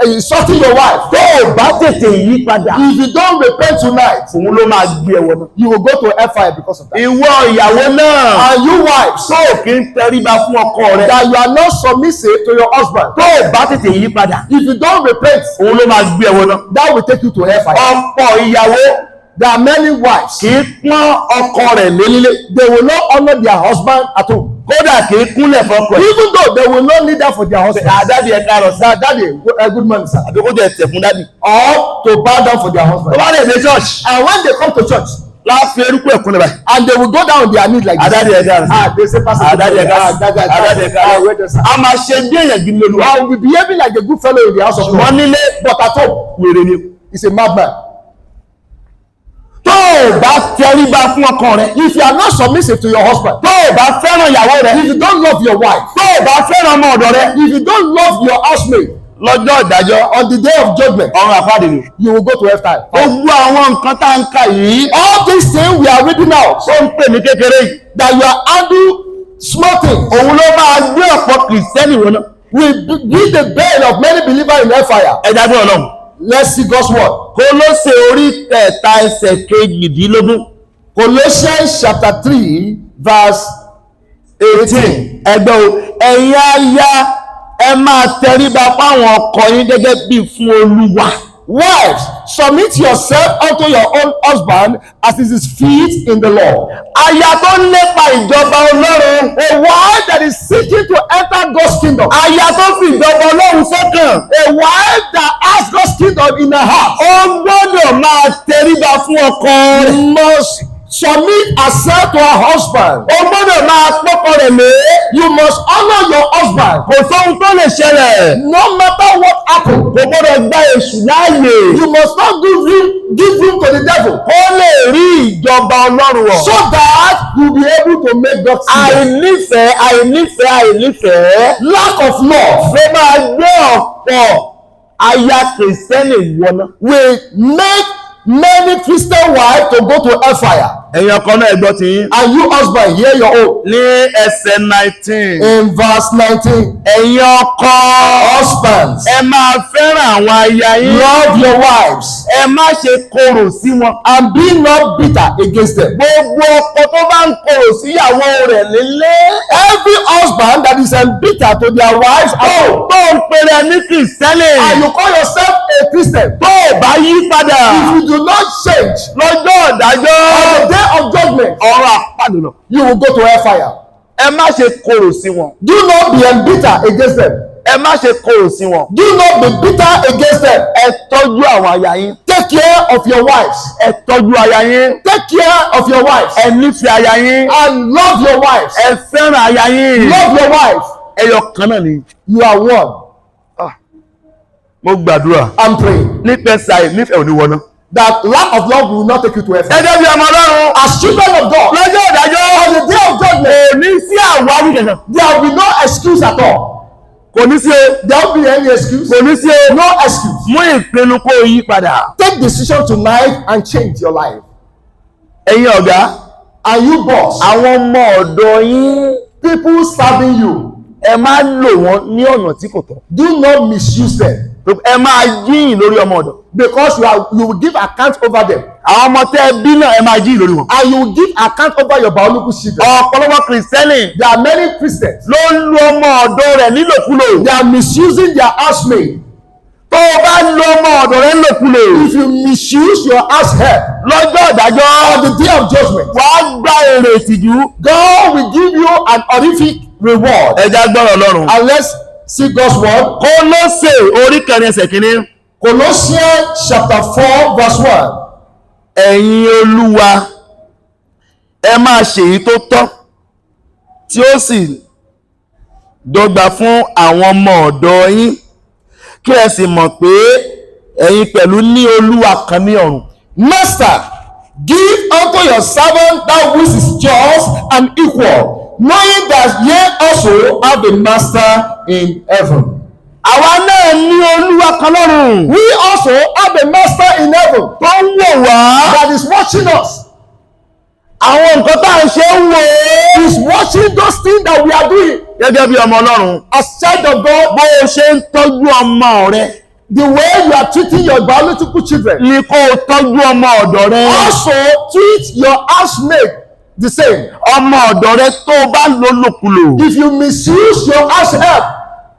insulting your wife. tó ò bá tètè yí padà, If you don't repent tonight, òun ló máa gbé ẹ wọná. you will go to hellfire because of that. Ìwọ ìyàwó náà And you wives, tó ò kí ń tẹríba fún ọkọ rẹ, that you are not submissive to your husband, tó ò bá tètè yí padà, if you don't repent, òun ló máa gbé ẹ wọná. that will take you to hellfire. Ọ̀pọ̀ ìyàwó There are many wives, kì í pọ́n ọkọ rẹ̀ lé nílé, they will not honor their husband at home. Kódà kì í kúnlẹ̀ fọkọ ẹ̀. Even though they will not kneel down for their husband. "Daddy, ẹ káàárọ̀ sir." That daddy, good morning, sir. Àbí kó jẹ́ tẹ̀ fún daddy. Or to bow down for their Tó husband. bá lè dé church, And when they come to church, láfi erúkú ẹ̀kúnlẹ̀ báyìí. and they will go down on their knees like this. "Daddy, ẹ káàárọ̀ sir." Ah, they say, "Pastor, "Ah, daddy, ẹ ah, káàárọ̀." daddy, "Ah, daddy, ẹ ah, káàárọ̀." wait a second. A máa ṣe bí èèyàn gidi lóluwà. I will be behaving like a good fellow in the house of Ṣùgbọ́n God. nílé, But at home, wèrè ni. he's a madman. Tó o bá tẹríba fún ọkọ rẹ, If you are not submissive to your husband, tó o bá fẹ́ràn ìyàwó rẹ, if you don't love your wife, tó o bá fẹ́ràn ọmọ ọ̀dọ̀ rẹ, if you don't love your housemate, lọ́jọ́ ìdájọ́, on the day of judgment, ọ̀run àpáàdì ni. you will go to hellfire. Gbogbo àwọn nǹkan tá ń kà yìí, All these things we are reading out, tó ń pè ní kékeré yìí, that you are handle small things, òun ló máa gbé ọ̀pọ̀ Kìrìsìtẹ́nì wọn náà. will be the bane of many believers in hellfire. Ẹ jáde Ọlọ́run. Let's see God's word. Kólósè orí kẹta, ẹsẹ̀ 18. Colossians chapter 3, verse 18. Ẹgbẹ́ o, ẹ̀yin aya, ẹ máa tẹríba fáwọn ọkọ yín gẹ́gẹ́ bí fún Olúwa. Wives, submit yourself unto your own husband as it is fit in the Lord. Aya tó ń lépa ìjọba Ọlọ́run, A wife that is seeking to enter God's kingdom, aya tó fi ìjọba Ọlọ́run sọ́kàn, a wife that has God's kingdom in her heart, ó gbọ́dọ̀ máa tẹríba fún ọkọ rẹ̀. must submit herself to her husband. Ó gbọ́dọ̀ máa pọ́kọ rẹ̀ lé. You must honor your husband. Kò sóhun tó lè ṣẹlẹ̀. No matter what happens, Kò gbọ́dọ̀ gba èṣù láàyè you must not give room to the devil kó lè rí ìjọba Ọlọ́run wọ̀. so that you be able to make God's kingdom. Àìnífẹ̀ẹ́, àìnífẹ̀ẹ́, àìnífẹ̀ẹ́ Lack of love ló máa gbé ọ̀pọ̀ aya Kìrìsìtẹ́nì wọná. will make many Christian wives to go to hellfire. Ẹ̀yin ọkọ náà, ẹ gbọ́ ti yín. And you husband, hear your own. Ní ẹsẹ̀ 19. In verse 19, Ẹ̀yin ọkọ, husbands, ẹ máa fẹ́ràn àwọn aya yín. love your wives Ẹ má ṣe korò sí wọn. and be not bitter against them. Gbogbo ọkọ tó bá ń korò síyàwó rẹ̀ nílé, Every husband that is bitter to their wives at home, tó ń pèrè ní Kìrìsìtẹ́nì, and you call yourself a Christian, tó ò bá yí padà, if you do not change lọ́jọ́ ìdájọ́, on the day of judgment, ọ̀run àpáàdì lọ. you will go to hellfire. Ẹ má ṣe korò sí wọn. Do not be bitter against them. Ẹ má ṣe korò sí wọn. Do not be bitter against them. Ẹ tọ́jú àwọn aya yín. Take care of your wives. Ẹ tọ́jú aya yín. Take care of your wives Ẹ nífẹ̀ẹ́ aya yín. and love your wives. Ẹ fẹ́ràn aya yín. Love your wife. Ẹyọ kan náà ni. You are one. Mo gbàdúrà. I'm praying Nípasẹ̀ àìnífẹ̀ẹ́ ò ní wọná. that lack of love will not take you to heaven. Gẹ́gẹ́ bí ọmọ Ọlọ́run. As children of God, Lọ́jọ́ ìdájọ́. on the day of judgment, Kò ní sí àwáwí kankan. there will be no excuse at all. Kò ní sí o. There won't be any excuse. Kò ní sí o. No excuse. Mú ìpinnu kó o yí padà. Take decision tonight and change your life. Ẹ̀yin ọ̀gá. And you boss, Àwọn ọmọ ọ̀dọ̀ yín. people serving you, Ẹ má lò wọ́n ní ọ̀nà tí kò tọ́. do not misuse them, Ẹ máa jíyìn lórí ọmọ ọ̀dọ̀. because you will give account over them, Àwọn ọmọ tẹ́ ẹ bí náà, ẹ máa jíyìn lórí wọn. and you will give account over your biological children. Ọ̀pọ̀lọpọ̀ Kìrìsìtẹ́nì There are many Christians, ló ń lo ọmọ ọ̀dọ̀ rẹ̀ nílòkulò. they are misusing their housemaid. Tó o bá lo ọmọ ọ̀dọ̀ rẹ̀ nílòkulò If you misuse your house help lọ́jọ́ ìdájọ́, on the day of judgment, wàá gba èrè ìtìjú. God will give you an horrific reward. Ẹ jẹ́ á gbọ́rọ̀ Ọlọ́run. And let's see God's word. Kólósè orí kẹrin ẹsẹ̀ kìíní. Colossians chapter 4 verse 1. Ẹ̀yin olúwa, ẹ máa ṣe èyí tó tọ́ tí ó sì dọ́gba fún àwọn ọmọ ọ̀dọ̀ yín, kí ẹ sì mọ̀ pé ẹ̀yin pẹ̀lú ní Olúwa kan ní ọ̀run. Master, give unto your servant that which is just and equal, knowing that ye also have a master in heaven. Àwa náà ní Olúwa kan lọ́run We also have a master in heaven tó ń wò wá. that is watching us. Àwọn nǹkan tá à ń ṣe ń wò ó. Is watching those things that we are doing. Gẹ́gẹ́ bí ọmọ Ọlọ́run, As child of God, bó o ṣe ń tọ́jú ọmọ rẹ the way you are treating your biological children, ni kó o tọ́jú ọmọ ọ̀dọ̀ rẹ. also treat your housemaid the same. Ọmọ ọ̀dọ̀ rẹ tó o bá lò lòkulò, If you misuse your house help,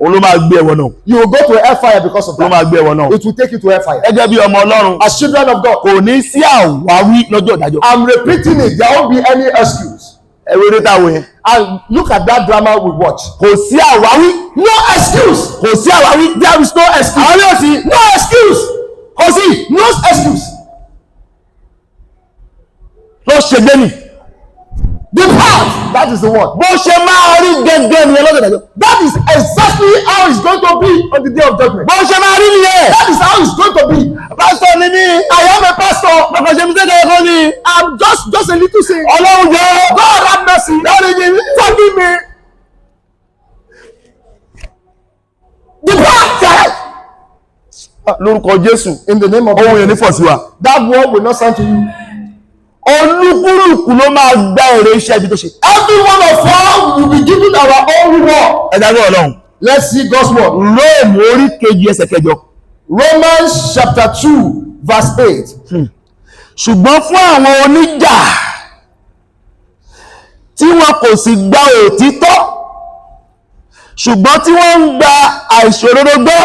òun ló máa gbé ẹwọ náà. you will go to hellfire because of Ló that. máa gbé ẹwọ náà. It will take you to hellfire. Gẹ́gẹ́ bí ọmọ Ọlọ́run, As children of God, kò ní sí àwáwí lọ́jọ́ ìdájọ́. I'm repeating it, there won't be any excuse. Ẹ wo eré táwọn yẹn. And look at that drama we watch. Kò sí àwáwí. No excuse. Kò sí àwáwí. There is no excuse. Àwọn yóò sí. No excuse. Kò sí. No excuse. Ló ṣègbè nì. Depart. That is the word. Bó ṣe máa rí gẹ́gẹ́ nìyẹn lọ́jọ́ ìdájọ́. That is exactly how it's going to be on the day of judgment. Bó ṣe máa rí nìyẹn. That is how it's going to be. Pásítọ̀ ni mí. I am a pastor. Bàbá ṣe mi sẹ́kẹ̀ẹ́ kọ́ ni. I'm just a little thing. Ọlọ́run jẹ́. God have mercy. Dáríjì mí. Forgive me. Depart. Lórúkọ Jésù. In the name of Ohun yẹn ní Jesus. fọ̀ sí wa. That word will not sound to you. Olúkúlùkù ló máa gba èrè iṣẹ́ ibi tó ṣe. Every one of us will be given our own reward. Ẹ dágbé Ọlọ́run. Let's see God's word. Róòmù orí kejì ẹsẹ̀ kẹjọ. Romans chapter 2 verse 8. Ṣùgbọ́n fún àwọn oníjà tí wọn kò sì gba òtítọ́, ṣùgbọ́n tí wọ́n ń gba àìṣòdodo gbọ́,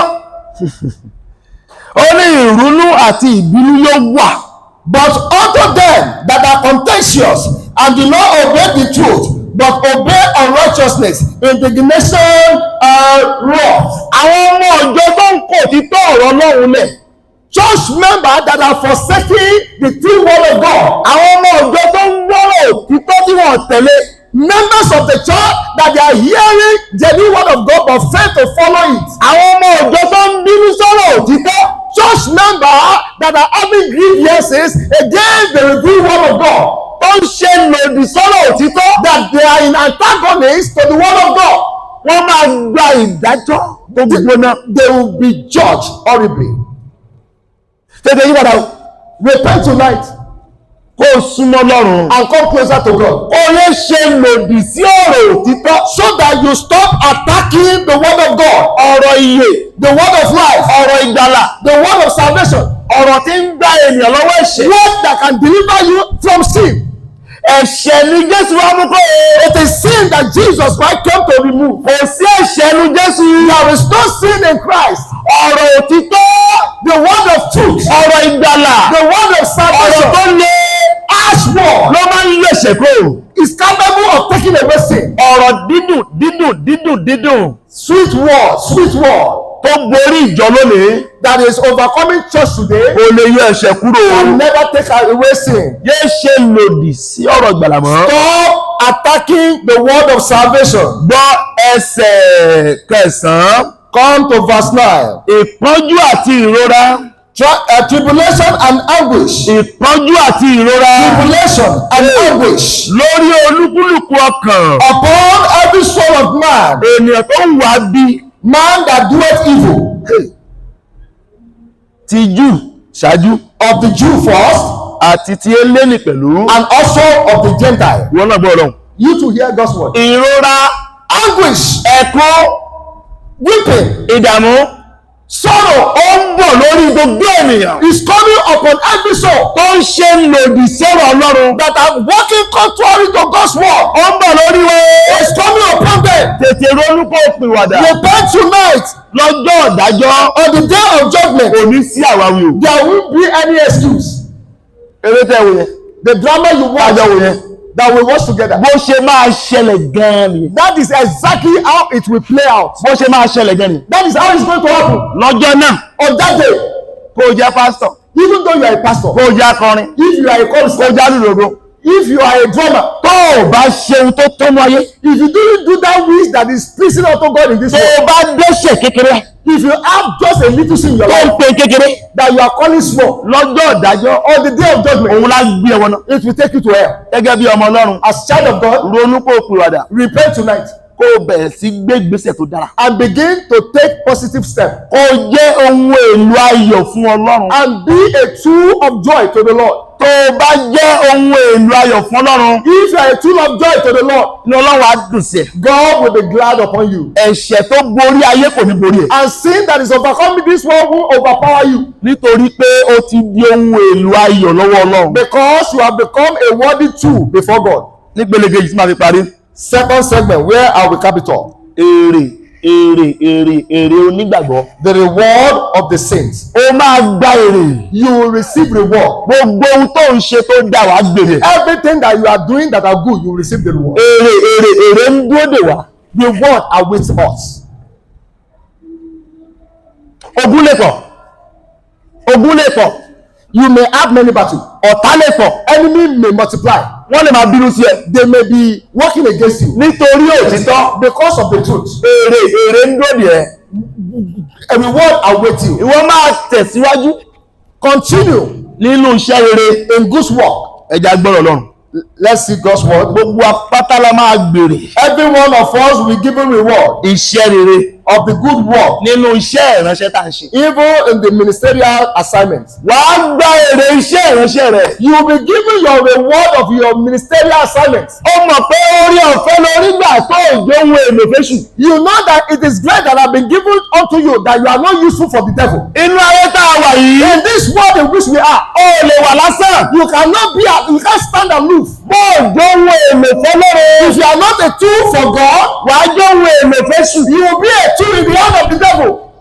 ó ní ìrúnú àti ìbínú yóò wà. But unto them that are contentious and do not obey the truth, but obey unrighteousness, indignation and wrath. Àwọn ọmọ ọjọ́ tó ń kọ̀ òtítọ́ ọ̀rọ̀ Ọlọ́run lẹ̀. Church members that are forsaking the true word of God. Àwọn ọmọ ọjọ́ tó ń gbọ́rọ̀ òtítọ́ tí wọ́n tẹ̀lé. Members of the church that they are hearing genuine word of God but fail to follow it. Àwọn ọmọ ọjọ́ tó ń bínú sọ̀rọ̀ òtítọ́. Church members that are having grievances against the revealed word of God. Tó ń ṣe lòdì sọ̀rọ̀ òtítọ́. That they are in antagonist to the word of God. Wọ́n máa gba ìdájọ́ tó gbóná. They will be judged horribly. Tètè yípadà o. Repent tonight Kó o súnmọ́ Ọlọ́run. and come closer to God. Kó o lè ṣe lòdì sí ọ̀rọ̀ òtítọ́. So that you stop attacking the word of God, Ọ̀rọ̀ ìyè, the word of life, ọ̀rọ̀ ìgbàlà, the word of salvation, ọ̀rọ̀ tí ń gba ènìyàn lọ́wọ́ ẹ̀ṣẹ̀. word that can deliver you from sin. Ẹ̀ṣẹ̀ ni Jésù wá mú kó o. It is sin that Jesus Christ came to remove. Kò sí ẹ̀ṣẹ̀ nu Jésù. There is no sin in Christ. Ọ̀rọ̀ òtítọ́, The word of truth, ọ̀rọ̀ ìgbàlà, the word of ọ̀rọ̀ salvation, tó le harsh word, ló máa ń lé ẹ̀ṣẹ̀ kúrò. is capable of taking away sin. Ọ̀rọ̀ dídùn dídùn dídùn dídùn Sweet word, sweet word tó borí ìjọ lónìí that is overcoming church today kò lè yọ ẹ̀ṣẹ̀ kúrò. can never take away sin. Yé ṣe lòdì sí ọ̀rọ̀ ìgbàlà mọ́. Stop attacking the word of salvation. Gbọ́ ẹsẹ̀ kẹsàn-án. Come to verse 9. Ìpọ́njú àti ìrora. Tribulation and anguish. Ìpọ́njú àti ìrora. Tribulation and anguish. Lórí olúkúlùkù ọkàn. Upon every soul of man. Ènìyàn tó ń wá bí. Man that doeth evil. Ti Júù ṣáájú. Of the Jew first. Àti ti Élénì pẹ̀lú. And also of the Gentile. Ìwọ náà gbọ́ Ọlọ́run. You too hear God's word. Ìrora. Anguish. Ẹ̀kún. Weeping. Ìdààmú. Sorrow Ó ń bọ̀ lórí gbogbo ènìyàn. is coming upon every soul Tó ń ṣe lòdì sọ́rọ̀ Ọlọ́run. that are walking contrary to God's word. Ó ń bọ̀ lórí wọn. Is coming upon them. Tètè ronú kó o pìwàdà. Repent tonight. Lọ́jọ́ ìdájọ́. On the day of judgment, Kò ní sí àwáwí o. there won't be any excuse. Eré tẹ́ wo yẹn. The drama you watch, Àjọ wo yẹn. that we watch together, Bó ṣe máa ṣẹlẹ̀ gan-an nìyẹn. that is exactly how it will play out. Bó ṣe máa ṣẹlẹ̀ gan-an nìyẹn. That is how it's going to happen. Lọ́jọ́ náà. On that day, Kó o jẹ́ pásítọ̀. even though you are a pastor, Kó o jẹ́ akọrin. if you are a Kó o chorister, jẹ́ alúrògbò. if you are a drummer, Tó o bá ṣe ohun tó tọ́nu ayé. if you don't do that which that is pleasing unto God in this Tó world, o bá dẹ́ṣẹ̀ kékeré. if you have just a little sin in your Tó ń life pe kékeré. that you are calling small, Lọ́jọ́ ìdájọ́. on the day of judgment, Òun lá gbé ẹwọ́n náà. it will take you to hell. Gẹ́gẹ́ bí ọmọ Ọlọ́run. As child of God, Ronú kó o pìwàdà. repent tonight Kó o bẹ̀rẹ̀ sí gbé ìgbésẹ̀ tó dára. and begin to take positive steps Kó o jẹ́ ohun èlò ayọ̀ fún Ọlọ́run. and be a tool of joy to the Lord. Tó o bá jẹ́ ohun èlò ayọ̀ fún Ọlọ́run. If you are a tool of joy to the Lord, Ní Ọlọ́run á dùn sí ẹ. God will be glad upon you. Ẹ̀ṣẹ̀ tó borí ayé kò ní borí ẹ. And sin that is overcoming this world will overpower you, Nítorí pé ó ti di ohun èlò ayọ̀ lọ́wọ́ Ọlọ́run. because you have become a worthy tool before God. Nípele kejì tí màá fi parí. Second segment, where are we capital? Èrè èrè èrè èrè onígbàgbọ́. The reward of the saints. Ó máa gba èrè. You will receive reward. Gbogbo ohun tó ń ṣe tó dà wá gbèrè. Everything that you are doing that are good, you will receive the reward. Èrè èrè èrè ń dúró dè wá. Reward awaits us. Ogun lè pọ̀. Ogun lè pọ̀. You may have many battles. Ọ̀tá lè pọ̀. Enemy may multiply. Wọ́n lè máa bínú sí ẹ. They may be working against you Nítorí òtítọ́. because of the truth. Èrè èrè ń dúró dè ẹ́. A reward awaits you. Ìwọ máa tẹ̀síwájú Continue nínú iṣẹ́ rere. in good work. Ẹ jẹ́ á gbọ́rọ̀ Ọlọ́run. Let's see God's word. Gbogbo apáta la máa gbèrè. Every one of us will be given reward Iṣẹ́ rere of the good work, nínú iṣẹ́ ìránṣẹ́ tá à ń ṣe. even in the ministerial assignment. Wàá gba èrè iṣẹ́ ìránṣẹ́ rẹ̀. You will be given your reward of your ministerial assignment. Ó mọ̀ pé orí ọ̀fẹ́ lórí gbà tó òjò ohun èlò fésù. You know that it is great that have been given unto you that you are not useful for the devil. Inú ayé tá a wà yìí, In this world in which we are, ó lè wà lásán. you cannot be, you can't stand aloof. Bó òjò ohun èlò fọlọ́run. If you are not a tool for God, Wàá jẹ́ ohun èlò fésù. you will be a tool in the hand of the devil.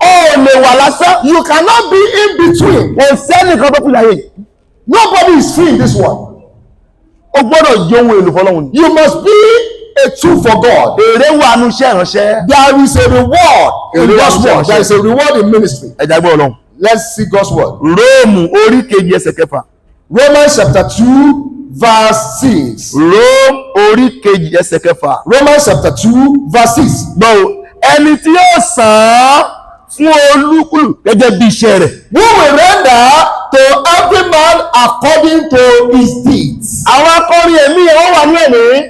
Ó lè wà lásán. You cannot be in between. Kò sẹ́nìkan tó kù láyé. Nobody is free in this world. Ó gbọ́dọ̀ jẹ́ ohun èlò fọlọ́run. You must be a tool for God. Èrè wà nínú iṣẹ́ ìránṣẹ́. There is a reward in Èrè wà God's nínú iṣẹ́ word. There is a reward in ministry. Ẹ jẹ́ á gbọ́ Ọlọ́run. Let's see God's word. Róòmù orí kejì ẹsẹ̀ kẹfà. Romans chapter 2, verse 6. Róòmù orí kejì ẹsẹ̀ kẹfà. Romans chapter 2, verse 6. Gbọ́ o, ẹni tí yóò sàn án fún olúkúlù gẹ́gẹ́ bí iṣẹ́ rẹ̀. Who will render to every man according to his deeds? Àwọn akọrin ẹ̀mí yẹn wọ́n wà ní ẹ̀mí.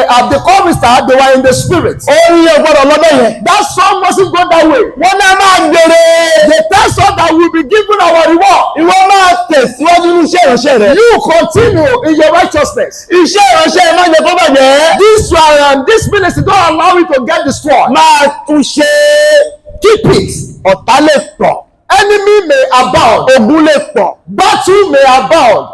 At the chorister, they were in the spirit. Orin yẹn gbọ́dọ̀ lọ́dọ̀ yẹn. That song mustn't go that way. Wọ́n náà máa gbèrè. They tell us that we'll be given our reward. Ìwọ máa tẹ̀síwájú ní iṣẹ́ ìránṣẹ́ rẹ̀. You continue in your righteousness. Iṣẹ́ ìránṣẹ́ má jẹ́ kó bàjẹ́. This ministry don't allow it to get destroyed. Máa tún ṣe. Keep it. Ọ̀tá lè pọ̀. Enemy may abound. Ogun lè pọ̀. Battle may abound.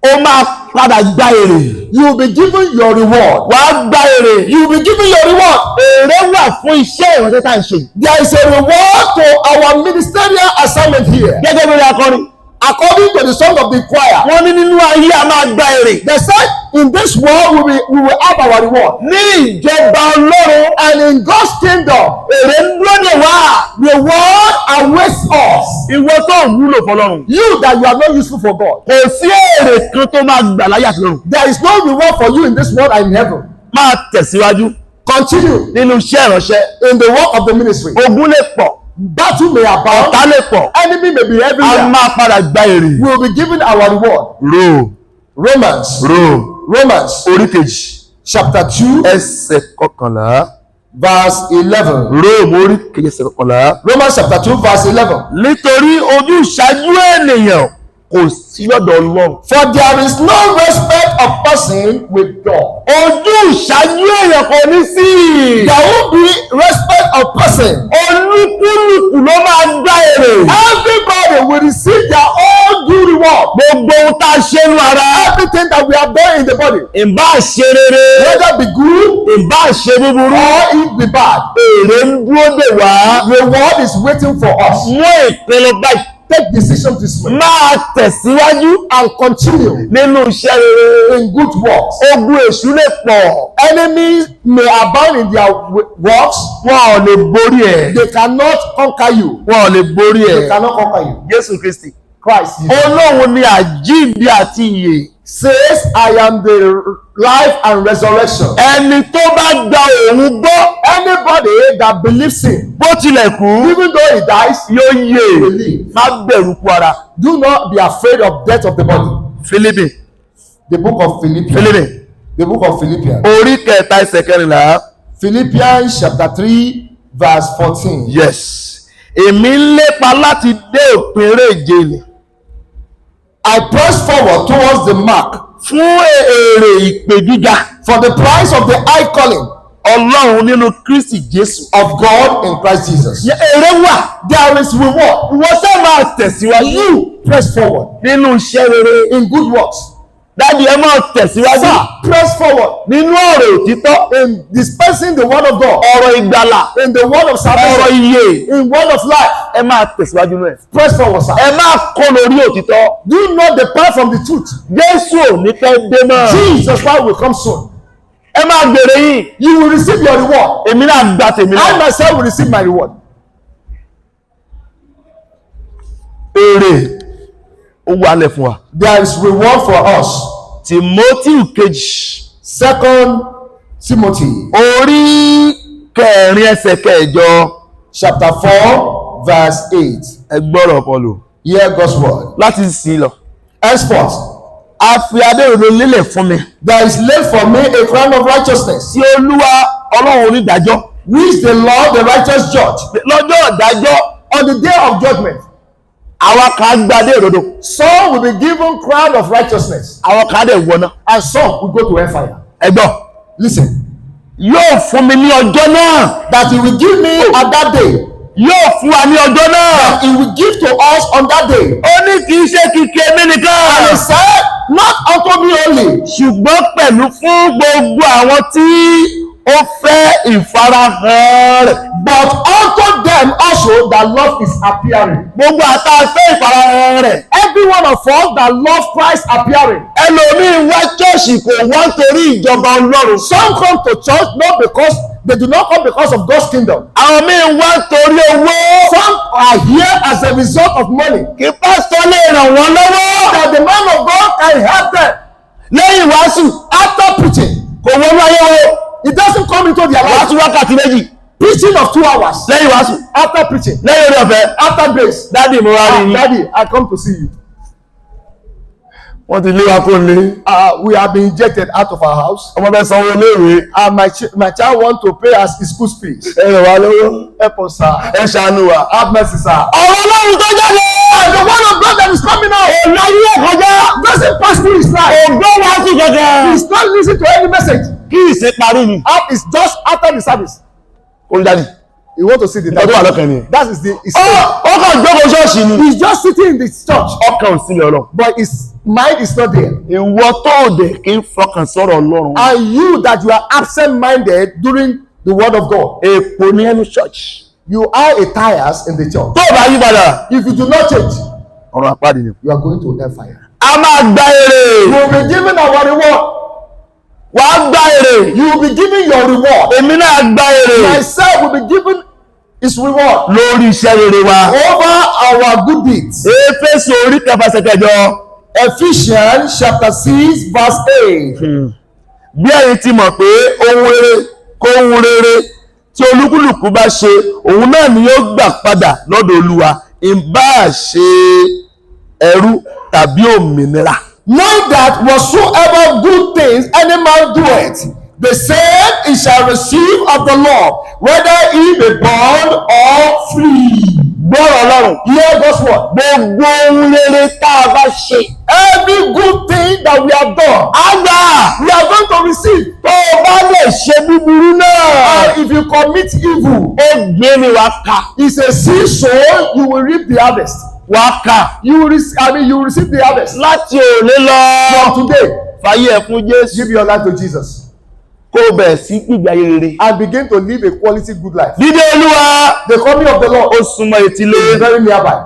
Ó máa padà gba èrè. You will be given your reward. Wàá gba èrè. You will be given your reward. Èrè wà fún iṣẹ́ ìránṣẹ́ tá à ń ṣe. There is a reward to our ministerial assignment here. Gẹ́gẹ́ bí akọrin. According to the song of the choir, Wọ́n ní nínú ayé a máa gba èrè. they said in this world we will have our reward. Ní ìjọba Ọlọ́run, And in God's kingdom, èrè ń dúró dè wá. reward awaits us. Ìwọ tó ń wúlò fọlọ́run. You that you are not useful for God. Kò sí èrè kan tó máa gbà láyé àti lọ́run. There is no reward for you in this world and in heaven. Máa tẹ̀síwájú. Continue nínú iṣẹ́ ìránṣẹ́. in the work of the ministry. Ogun lè pọ̀, Battle may abound, ọ̀tá lè pọ̀, enemy may be a everywhere. máa padà gba èrè. We will be given our reward. Rome, Romans, Rome, Romans orí kejì, chapter 2, ẹsẹ̀ 11. verse 11. Rome orí kejì ẹsẹ̀ 11. Romans chapter 2, verse 11. Nítorí ojú ìṣáájú ènìyàn kò sí lọ́dọ̀ Ọlọ́run. For there is no respect of person with God. Ojú ìṣáájú èèyàn kò ní sí. There won't be respect of person. Olúkúlùkù ló máa gbá èrè. Everybody will receive their own due reward. Gbogbo ohun tá a ṣe nú ara. Everything that we have done in the body, Ìbá ṣe rere. whether be good Ìbá ṣe búburú. or it be bad, Èrè ń dúró dè wá. reward is waiting for us. Mú ìpinnu báyìí. Take decision this way Máa tẹ̀síwájú and continue nínú iṣẹ́ rere. in good works. Ogun èṣù lè pọ̀. Enemies may abound in their works. Wọn ò lè borí ẹ̀. They cannot conquer you. Wọn ò lè borí They ẹ̀. cannot conquer you. Jésù Kristi. Christ Jesus Olóhun ni àjíǹde àti ìyè. says, I am the life and resurrection. Ẹni tó bá gba òun gbọ́, Anybody that believes him, bó tilẹ̀ kú, even though he dies, yóò yè. will live. Má bẹ̀rù kú ara. Do not be afraid of death of the body. Fílípì. The book of Philippians. Fílípì. The book of Philippians. Orí kẹta ẹsẹ̀ 14. Philippians chapter 3, verse 14. Yes. Èmi ń lépa láti dé òpin eré ìje nì. I press forward towards the mark Fún èrè ìpè gíga for the prize of the high calling Ọlọ́run nínú Kristi Jésù. of God in Christ Jesus. Èrè wà. There is reward. Ìwọ ṣá máa tẹ̀síwájú You press forward nínú iṣẹ́ rere. in good works. Daddy, ẹ máa tẹ̀síwájú Sir, press forward nínú ọ̀rọ̀ òtítọ́, in dispensing the word of God, ọ̀rọ̀ ìgbàlà, in the word of ọ̀rọ̀ salvation, ìyè. in word of life. Ẹ máa tẹ̀síwájú nínú ẹ̀. Press forward, sir. Ẹ máa kó lórí òtítọ́. Do not depart from the truth. Jésù ò ní pẹ́ dé mọ́. Jesus Christ will come soon. Ẹ máa gbèrè yín. You will receive your reward. Èmi náà gba tèmi I náà. myself will receive my reward. Èrè ó wà lẹ̀ fún wa. There is reward for us. Timothy kejì Second Timothy orí kẹrin ẹsẹ̀ 8. chapter 4, verse 8. Ẹ gbọ́rọ̀ Pọ́ọ̀lù Hear God's word. láti sìn lọ. Henceforth, A fi adé òdodo lélẹ̀ fún mi. there is laid for me a crown of righteousness, Tí Olúwa Ọlọ́run onídàájọ́ which the Lord, the righteous judge, lọ́jọ́ ìdájọ́, on the day of judgment, àwa kan gba adé òdodo, some will be given crown of righteousness, àwọn kan dẹ̀ wọná. and some will go to hellfire. Ẹ gbọ́, Listen, yóò fún mi ní ọjọ́ náà, that he will give me at that day, yóò fún wa ní ọjọ́ náà. he will give to us on that day. Ó ní kì í ṣe kìkì èmi And he nìkan, said, not unto me only, ṣùgbọ́n pẹ̀lú fún gbogbo àwọn tí ó fẹ́ ìfarahàn rẹ̀. but unto them also that love is appearing. Gbogbo àtàfẹ́ ìfarahàn rẹ̀. Every one of us that love Christ appearing. Ẹlòmíín wá ṣọ́ọ̀ṣì kò wá nítorí ìjọba Ọlọ́run. Some come to church not because they do not come because of God's kingdom. Àwọn míín wá nítorí owó. Some are here as a result of money. Kí pásítọ̀ lè ràn wọ́n lọ́wọ́. That the man of God can help them Lẹ́yìn wàásù after preaching. kò wọnú ayé wọn. It doesn't come into their life. Wàásù wákàtí 2 Preaching of 2 hours lẹ́yìn wàásù, after preaching, lẹ́yìn orí ọ̀fẹ́. after grace. Daddy, mo wá rí Ah, yín. Daddy, I come to see you. Wọ́n ti lé wa kó lé. We have been ejected out of our house. Ọmọ fẹ́ sanwó iléèwé. And my child want to pay us his school fees. Ẹ ràn wá lọ́wọ́. Help us, sir. Ẹ ṣàánú wa. Have mercy, sir. Ọ̀rọ̀ Ọlọ́run tó jáde. And the word of God that is coming out Ọ̀nà ayé ẹ̀kọ́já. doesn't pass through his life. Ògbó wàásù kankan. He's not listening to any message. Kí ìsìn parí ni. Up is just after the service. Ó ń jáde. You want to see the Nǹkan tó wà lọ́kàn ni. That is the. His, Ó kàn jókòó ṣọ́ọ̀ṣì ni. he's just sitting in the church, Ọkàn ò sílẹ̀ Ọlọ́run. but his mind is not there. Ìwọ tó òde kì í fọkàn sọ̀rọ̀ Ọlọ́run. And you that you are absent-minded during the word of God, Èpò ní ẹnu church. you are a tires in the church. Tó o bá yí padà. If you do not change, Ọ̀rọ̀ àpáàdì ni. you are going to hellfire. A máa gba èrè. You will be given our reward. Wà á gba èrè. You will be given your reward. Èmi náà gba èrè. Myself will be given his reward Lórí iṣẹ́ rere wa. over our good deeds. Éfésù orí 6 ẹsẹ̀ 8. Ephesians chapter 6 verse 8. Bí ẹ̀yin ti mọ̀ pé ohun rere Kóhun rere tí olúkúlùkù bá ṣe, òun náà ni yóò gbà padà lọ́dọ̀ Olúwa, ìbáà ṣe ẹrú tàbí òmìnira. Knowing that whatsoever good things any man doeth, the same he shall receive of the Lord, whether he be bond or free. Gbọ́rọ̀ Ọlọ́run. Hear God's word. Gbogbo ohun rere tá a bá ṣe, Every good thing that we have done, á gbà. we are going to receive. Tó o bá lè ṣe búburú náà, And if you commit evil, ó gbé ni wàá ká. It's a seed sown, you will reap the harvest. Wàá ká. You will receive, I mean, you will receive the harvest. Láti òní lọ, From today, fàyè ẹ̀ fún Jésù. Give your life to Jesus Kó o bẹ̀rẹ̀ sí gbígbé ayé rere. And begin to live a quality good life. Dídé Olúwa The coming of the Lord ó súnmọ́ etílé. Is very nearby.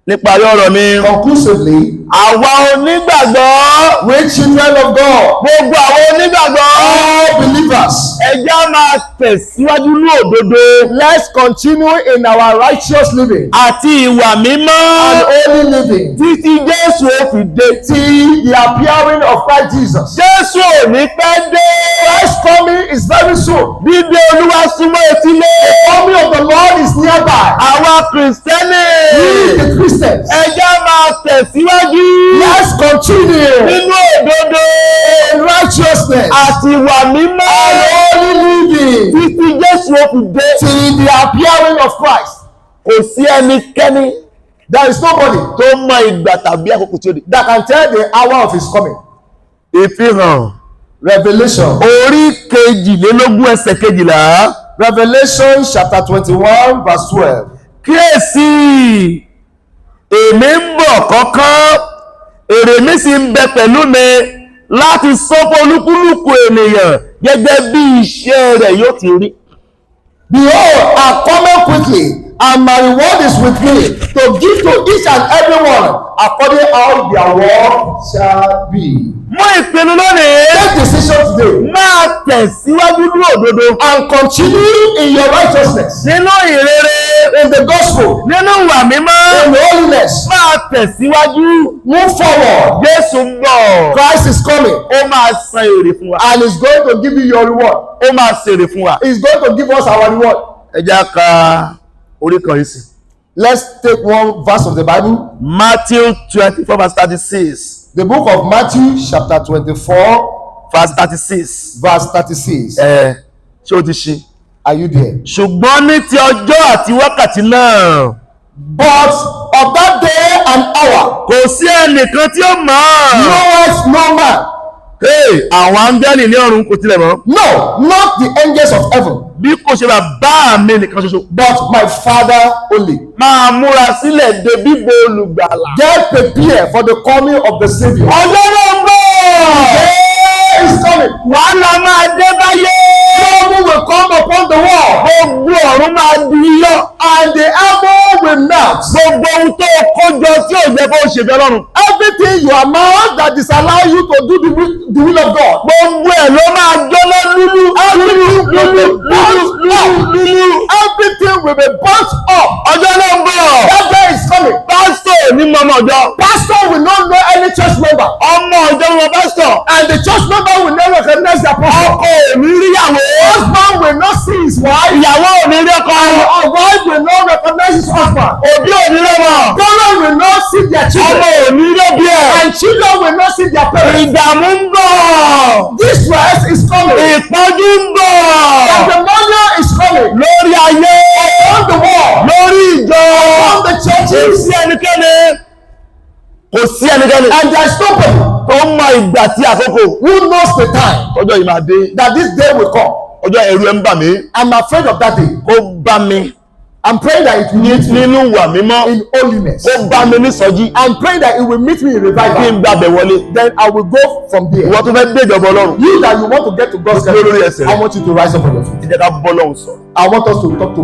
Níparí ọ̀rọ̀ mi, Conclusively, àwa onígbàgbọ́, we children of God, gbogbo àwọn onígbàgbọ́, all believers, ẹ jẹ́ á máa tẹ̀síwájú ní òdodo let's continue in our righteous living àti ìwà mímọ́ and holy living títí Jésù ó fi dé. Till the appearing of Christ Jesus. Jésù ò ní pẹ́ dé. Christ's coming is very soon. Dídé Olúwa súnmọ́ etílé. Coming of the Lord is nearby. Àwa Kìrìsìtẹ́nì, We the Christians, ẹ jẹ́ á máa tẹ̀síwájú let's continue nínú òdodo in righteousness àti ìwà mímọ́ and holy living títí Jésù ó fi dé. Till the appearing of Christ. Kò sí ẹnikẹ́ni There is nobody tó mọ ìgbà tàbí àkókò tí ó dé. That can tell the hour of his coming. Ìfihàn Revelation. orí 22, ẹsẹ̀ 12. Revelation chapter 21 verse 12. Kíyèsí, èmi ń bọ̀ kánkán, èrè mi sì ń bẹ pẹ̀lú mi láti san fún olúkúlùkù ènìyàn gẹ́gẹ́ bí iṣẹ́ rẹ̀ yóò ti rí. Behold, I come quickly, and my reward is with me to give to each and every one according how their work shall be. Mú ìpinnu lónìí. Take decision today Máa tẹ̀síwájú ní òdodo and continue in your righteousness, nínú ìrere, in the gospel, nínú ìwà mímọ́. In holiness. Máa tẹ̀síwájú. Move forward. Jésù ń bọ̀. Christ is coming Ó máa san èrè fún wa. And is going to give you your reward. Ó máa ṣèrè fún wa. He's going to give us our reward. Ẹ jẹ́ á ka orí kan yìí sí. Let's take one verse of the Bible. Matthew 24 verse 36. The book of Matthew, chapter 24, Verse 36. verse 36. Ẹ ṣé o ti ṣí? Are you there? Ṣùgbọ́n ní ti ọjọ́ àti wákàtí náà, But of that day and hour, kò sí ẹnìkan tí ó mọ̀ ọ́. Knoweth no man. Hey, àwọn áńgẹ́lì ní ọ̀run kò tilẹ̀ mọ̀. No, not the angels of heaven, Bí kò ṣe bàbá mi nìkan ṣoṣo. But my Father only. Máa múra sílẹ̀ de bíbọ̀ olùgbàlà. Get prepared for the coming of the Savior. Ọjọ́ náà ń bọ̀. Day is coming. Wàhálà máa dé báyé. Trouble will come upon the world, Gbogbo ọ̀run máa di yíyọ́. And the heaven will melt. Gbogbo ohun tó kó jọ tí ò jẹ́ kó ṣèfẹ́ Ọlọ́run. Everything you amass that disallow you to do the will of God, Gbogbo ẹ̀ ló máa jóná lúlú. Everything will be Lúlú burnt up. lúlú. Everything will be burnt up. Ọjọ́ náà ń bọ̀. That day is coming. Pásítọ̀ ò ní mọ ọmọ ìjọ. Pastor will not know any church member. Ọmọ ìjọ mọ pásítọ̀. And the church member will not recognize their pastor. Ọkọ ò ní ríyàwó. Husband will not see his wife. Ìyàwó ò ní rí ọkọ. And wife will not recognize his husband. Òbí ò ní rọ́mọ. Parents will not see their Ọmọ children. ò ní róbìí ẹ̀. And children will not see their parents. Ìdààmú ń bọ̀. Distress is coming. Ìpọ́njú ń bọ̀. Pandemonium is coming. Lórí ayé. Upon the world. Lórí ìjọ. Upon the Kò churches. sí ẹnikẹ́ni. Kò sí ẹnikẹ́ni And there is nobody tó mọ ìgbà tí àkókò who knows the time ọjọ́ yìí máa dé. That this day will come. Ọjọ́ ẹ̀rù ẹ̀ ń bà mí. I'm afraid of that day. Kó bá mi I'm praying that it will meet me nínú ìwà mímọ́. In holiness. Kó bá mi nísọjí. I'm praying that it will meet me in Kí revival. n gbàbẹ̀ wọlé. Then I will go from there. Ìwọ tó fẹ́ dé ìjọba Ọlọ́run. You that you want to get to God's Lórí ẹsẹ̀ kingdom, rẹ̀. I want you to rise up on your feet. Ẹ jẹ́ ká bọ́ Ọlọ́run sọ̀rọ̀. I want us to talk to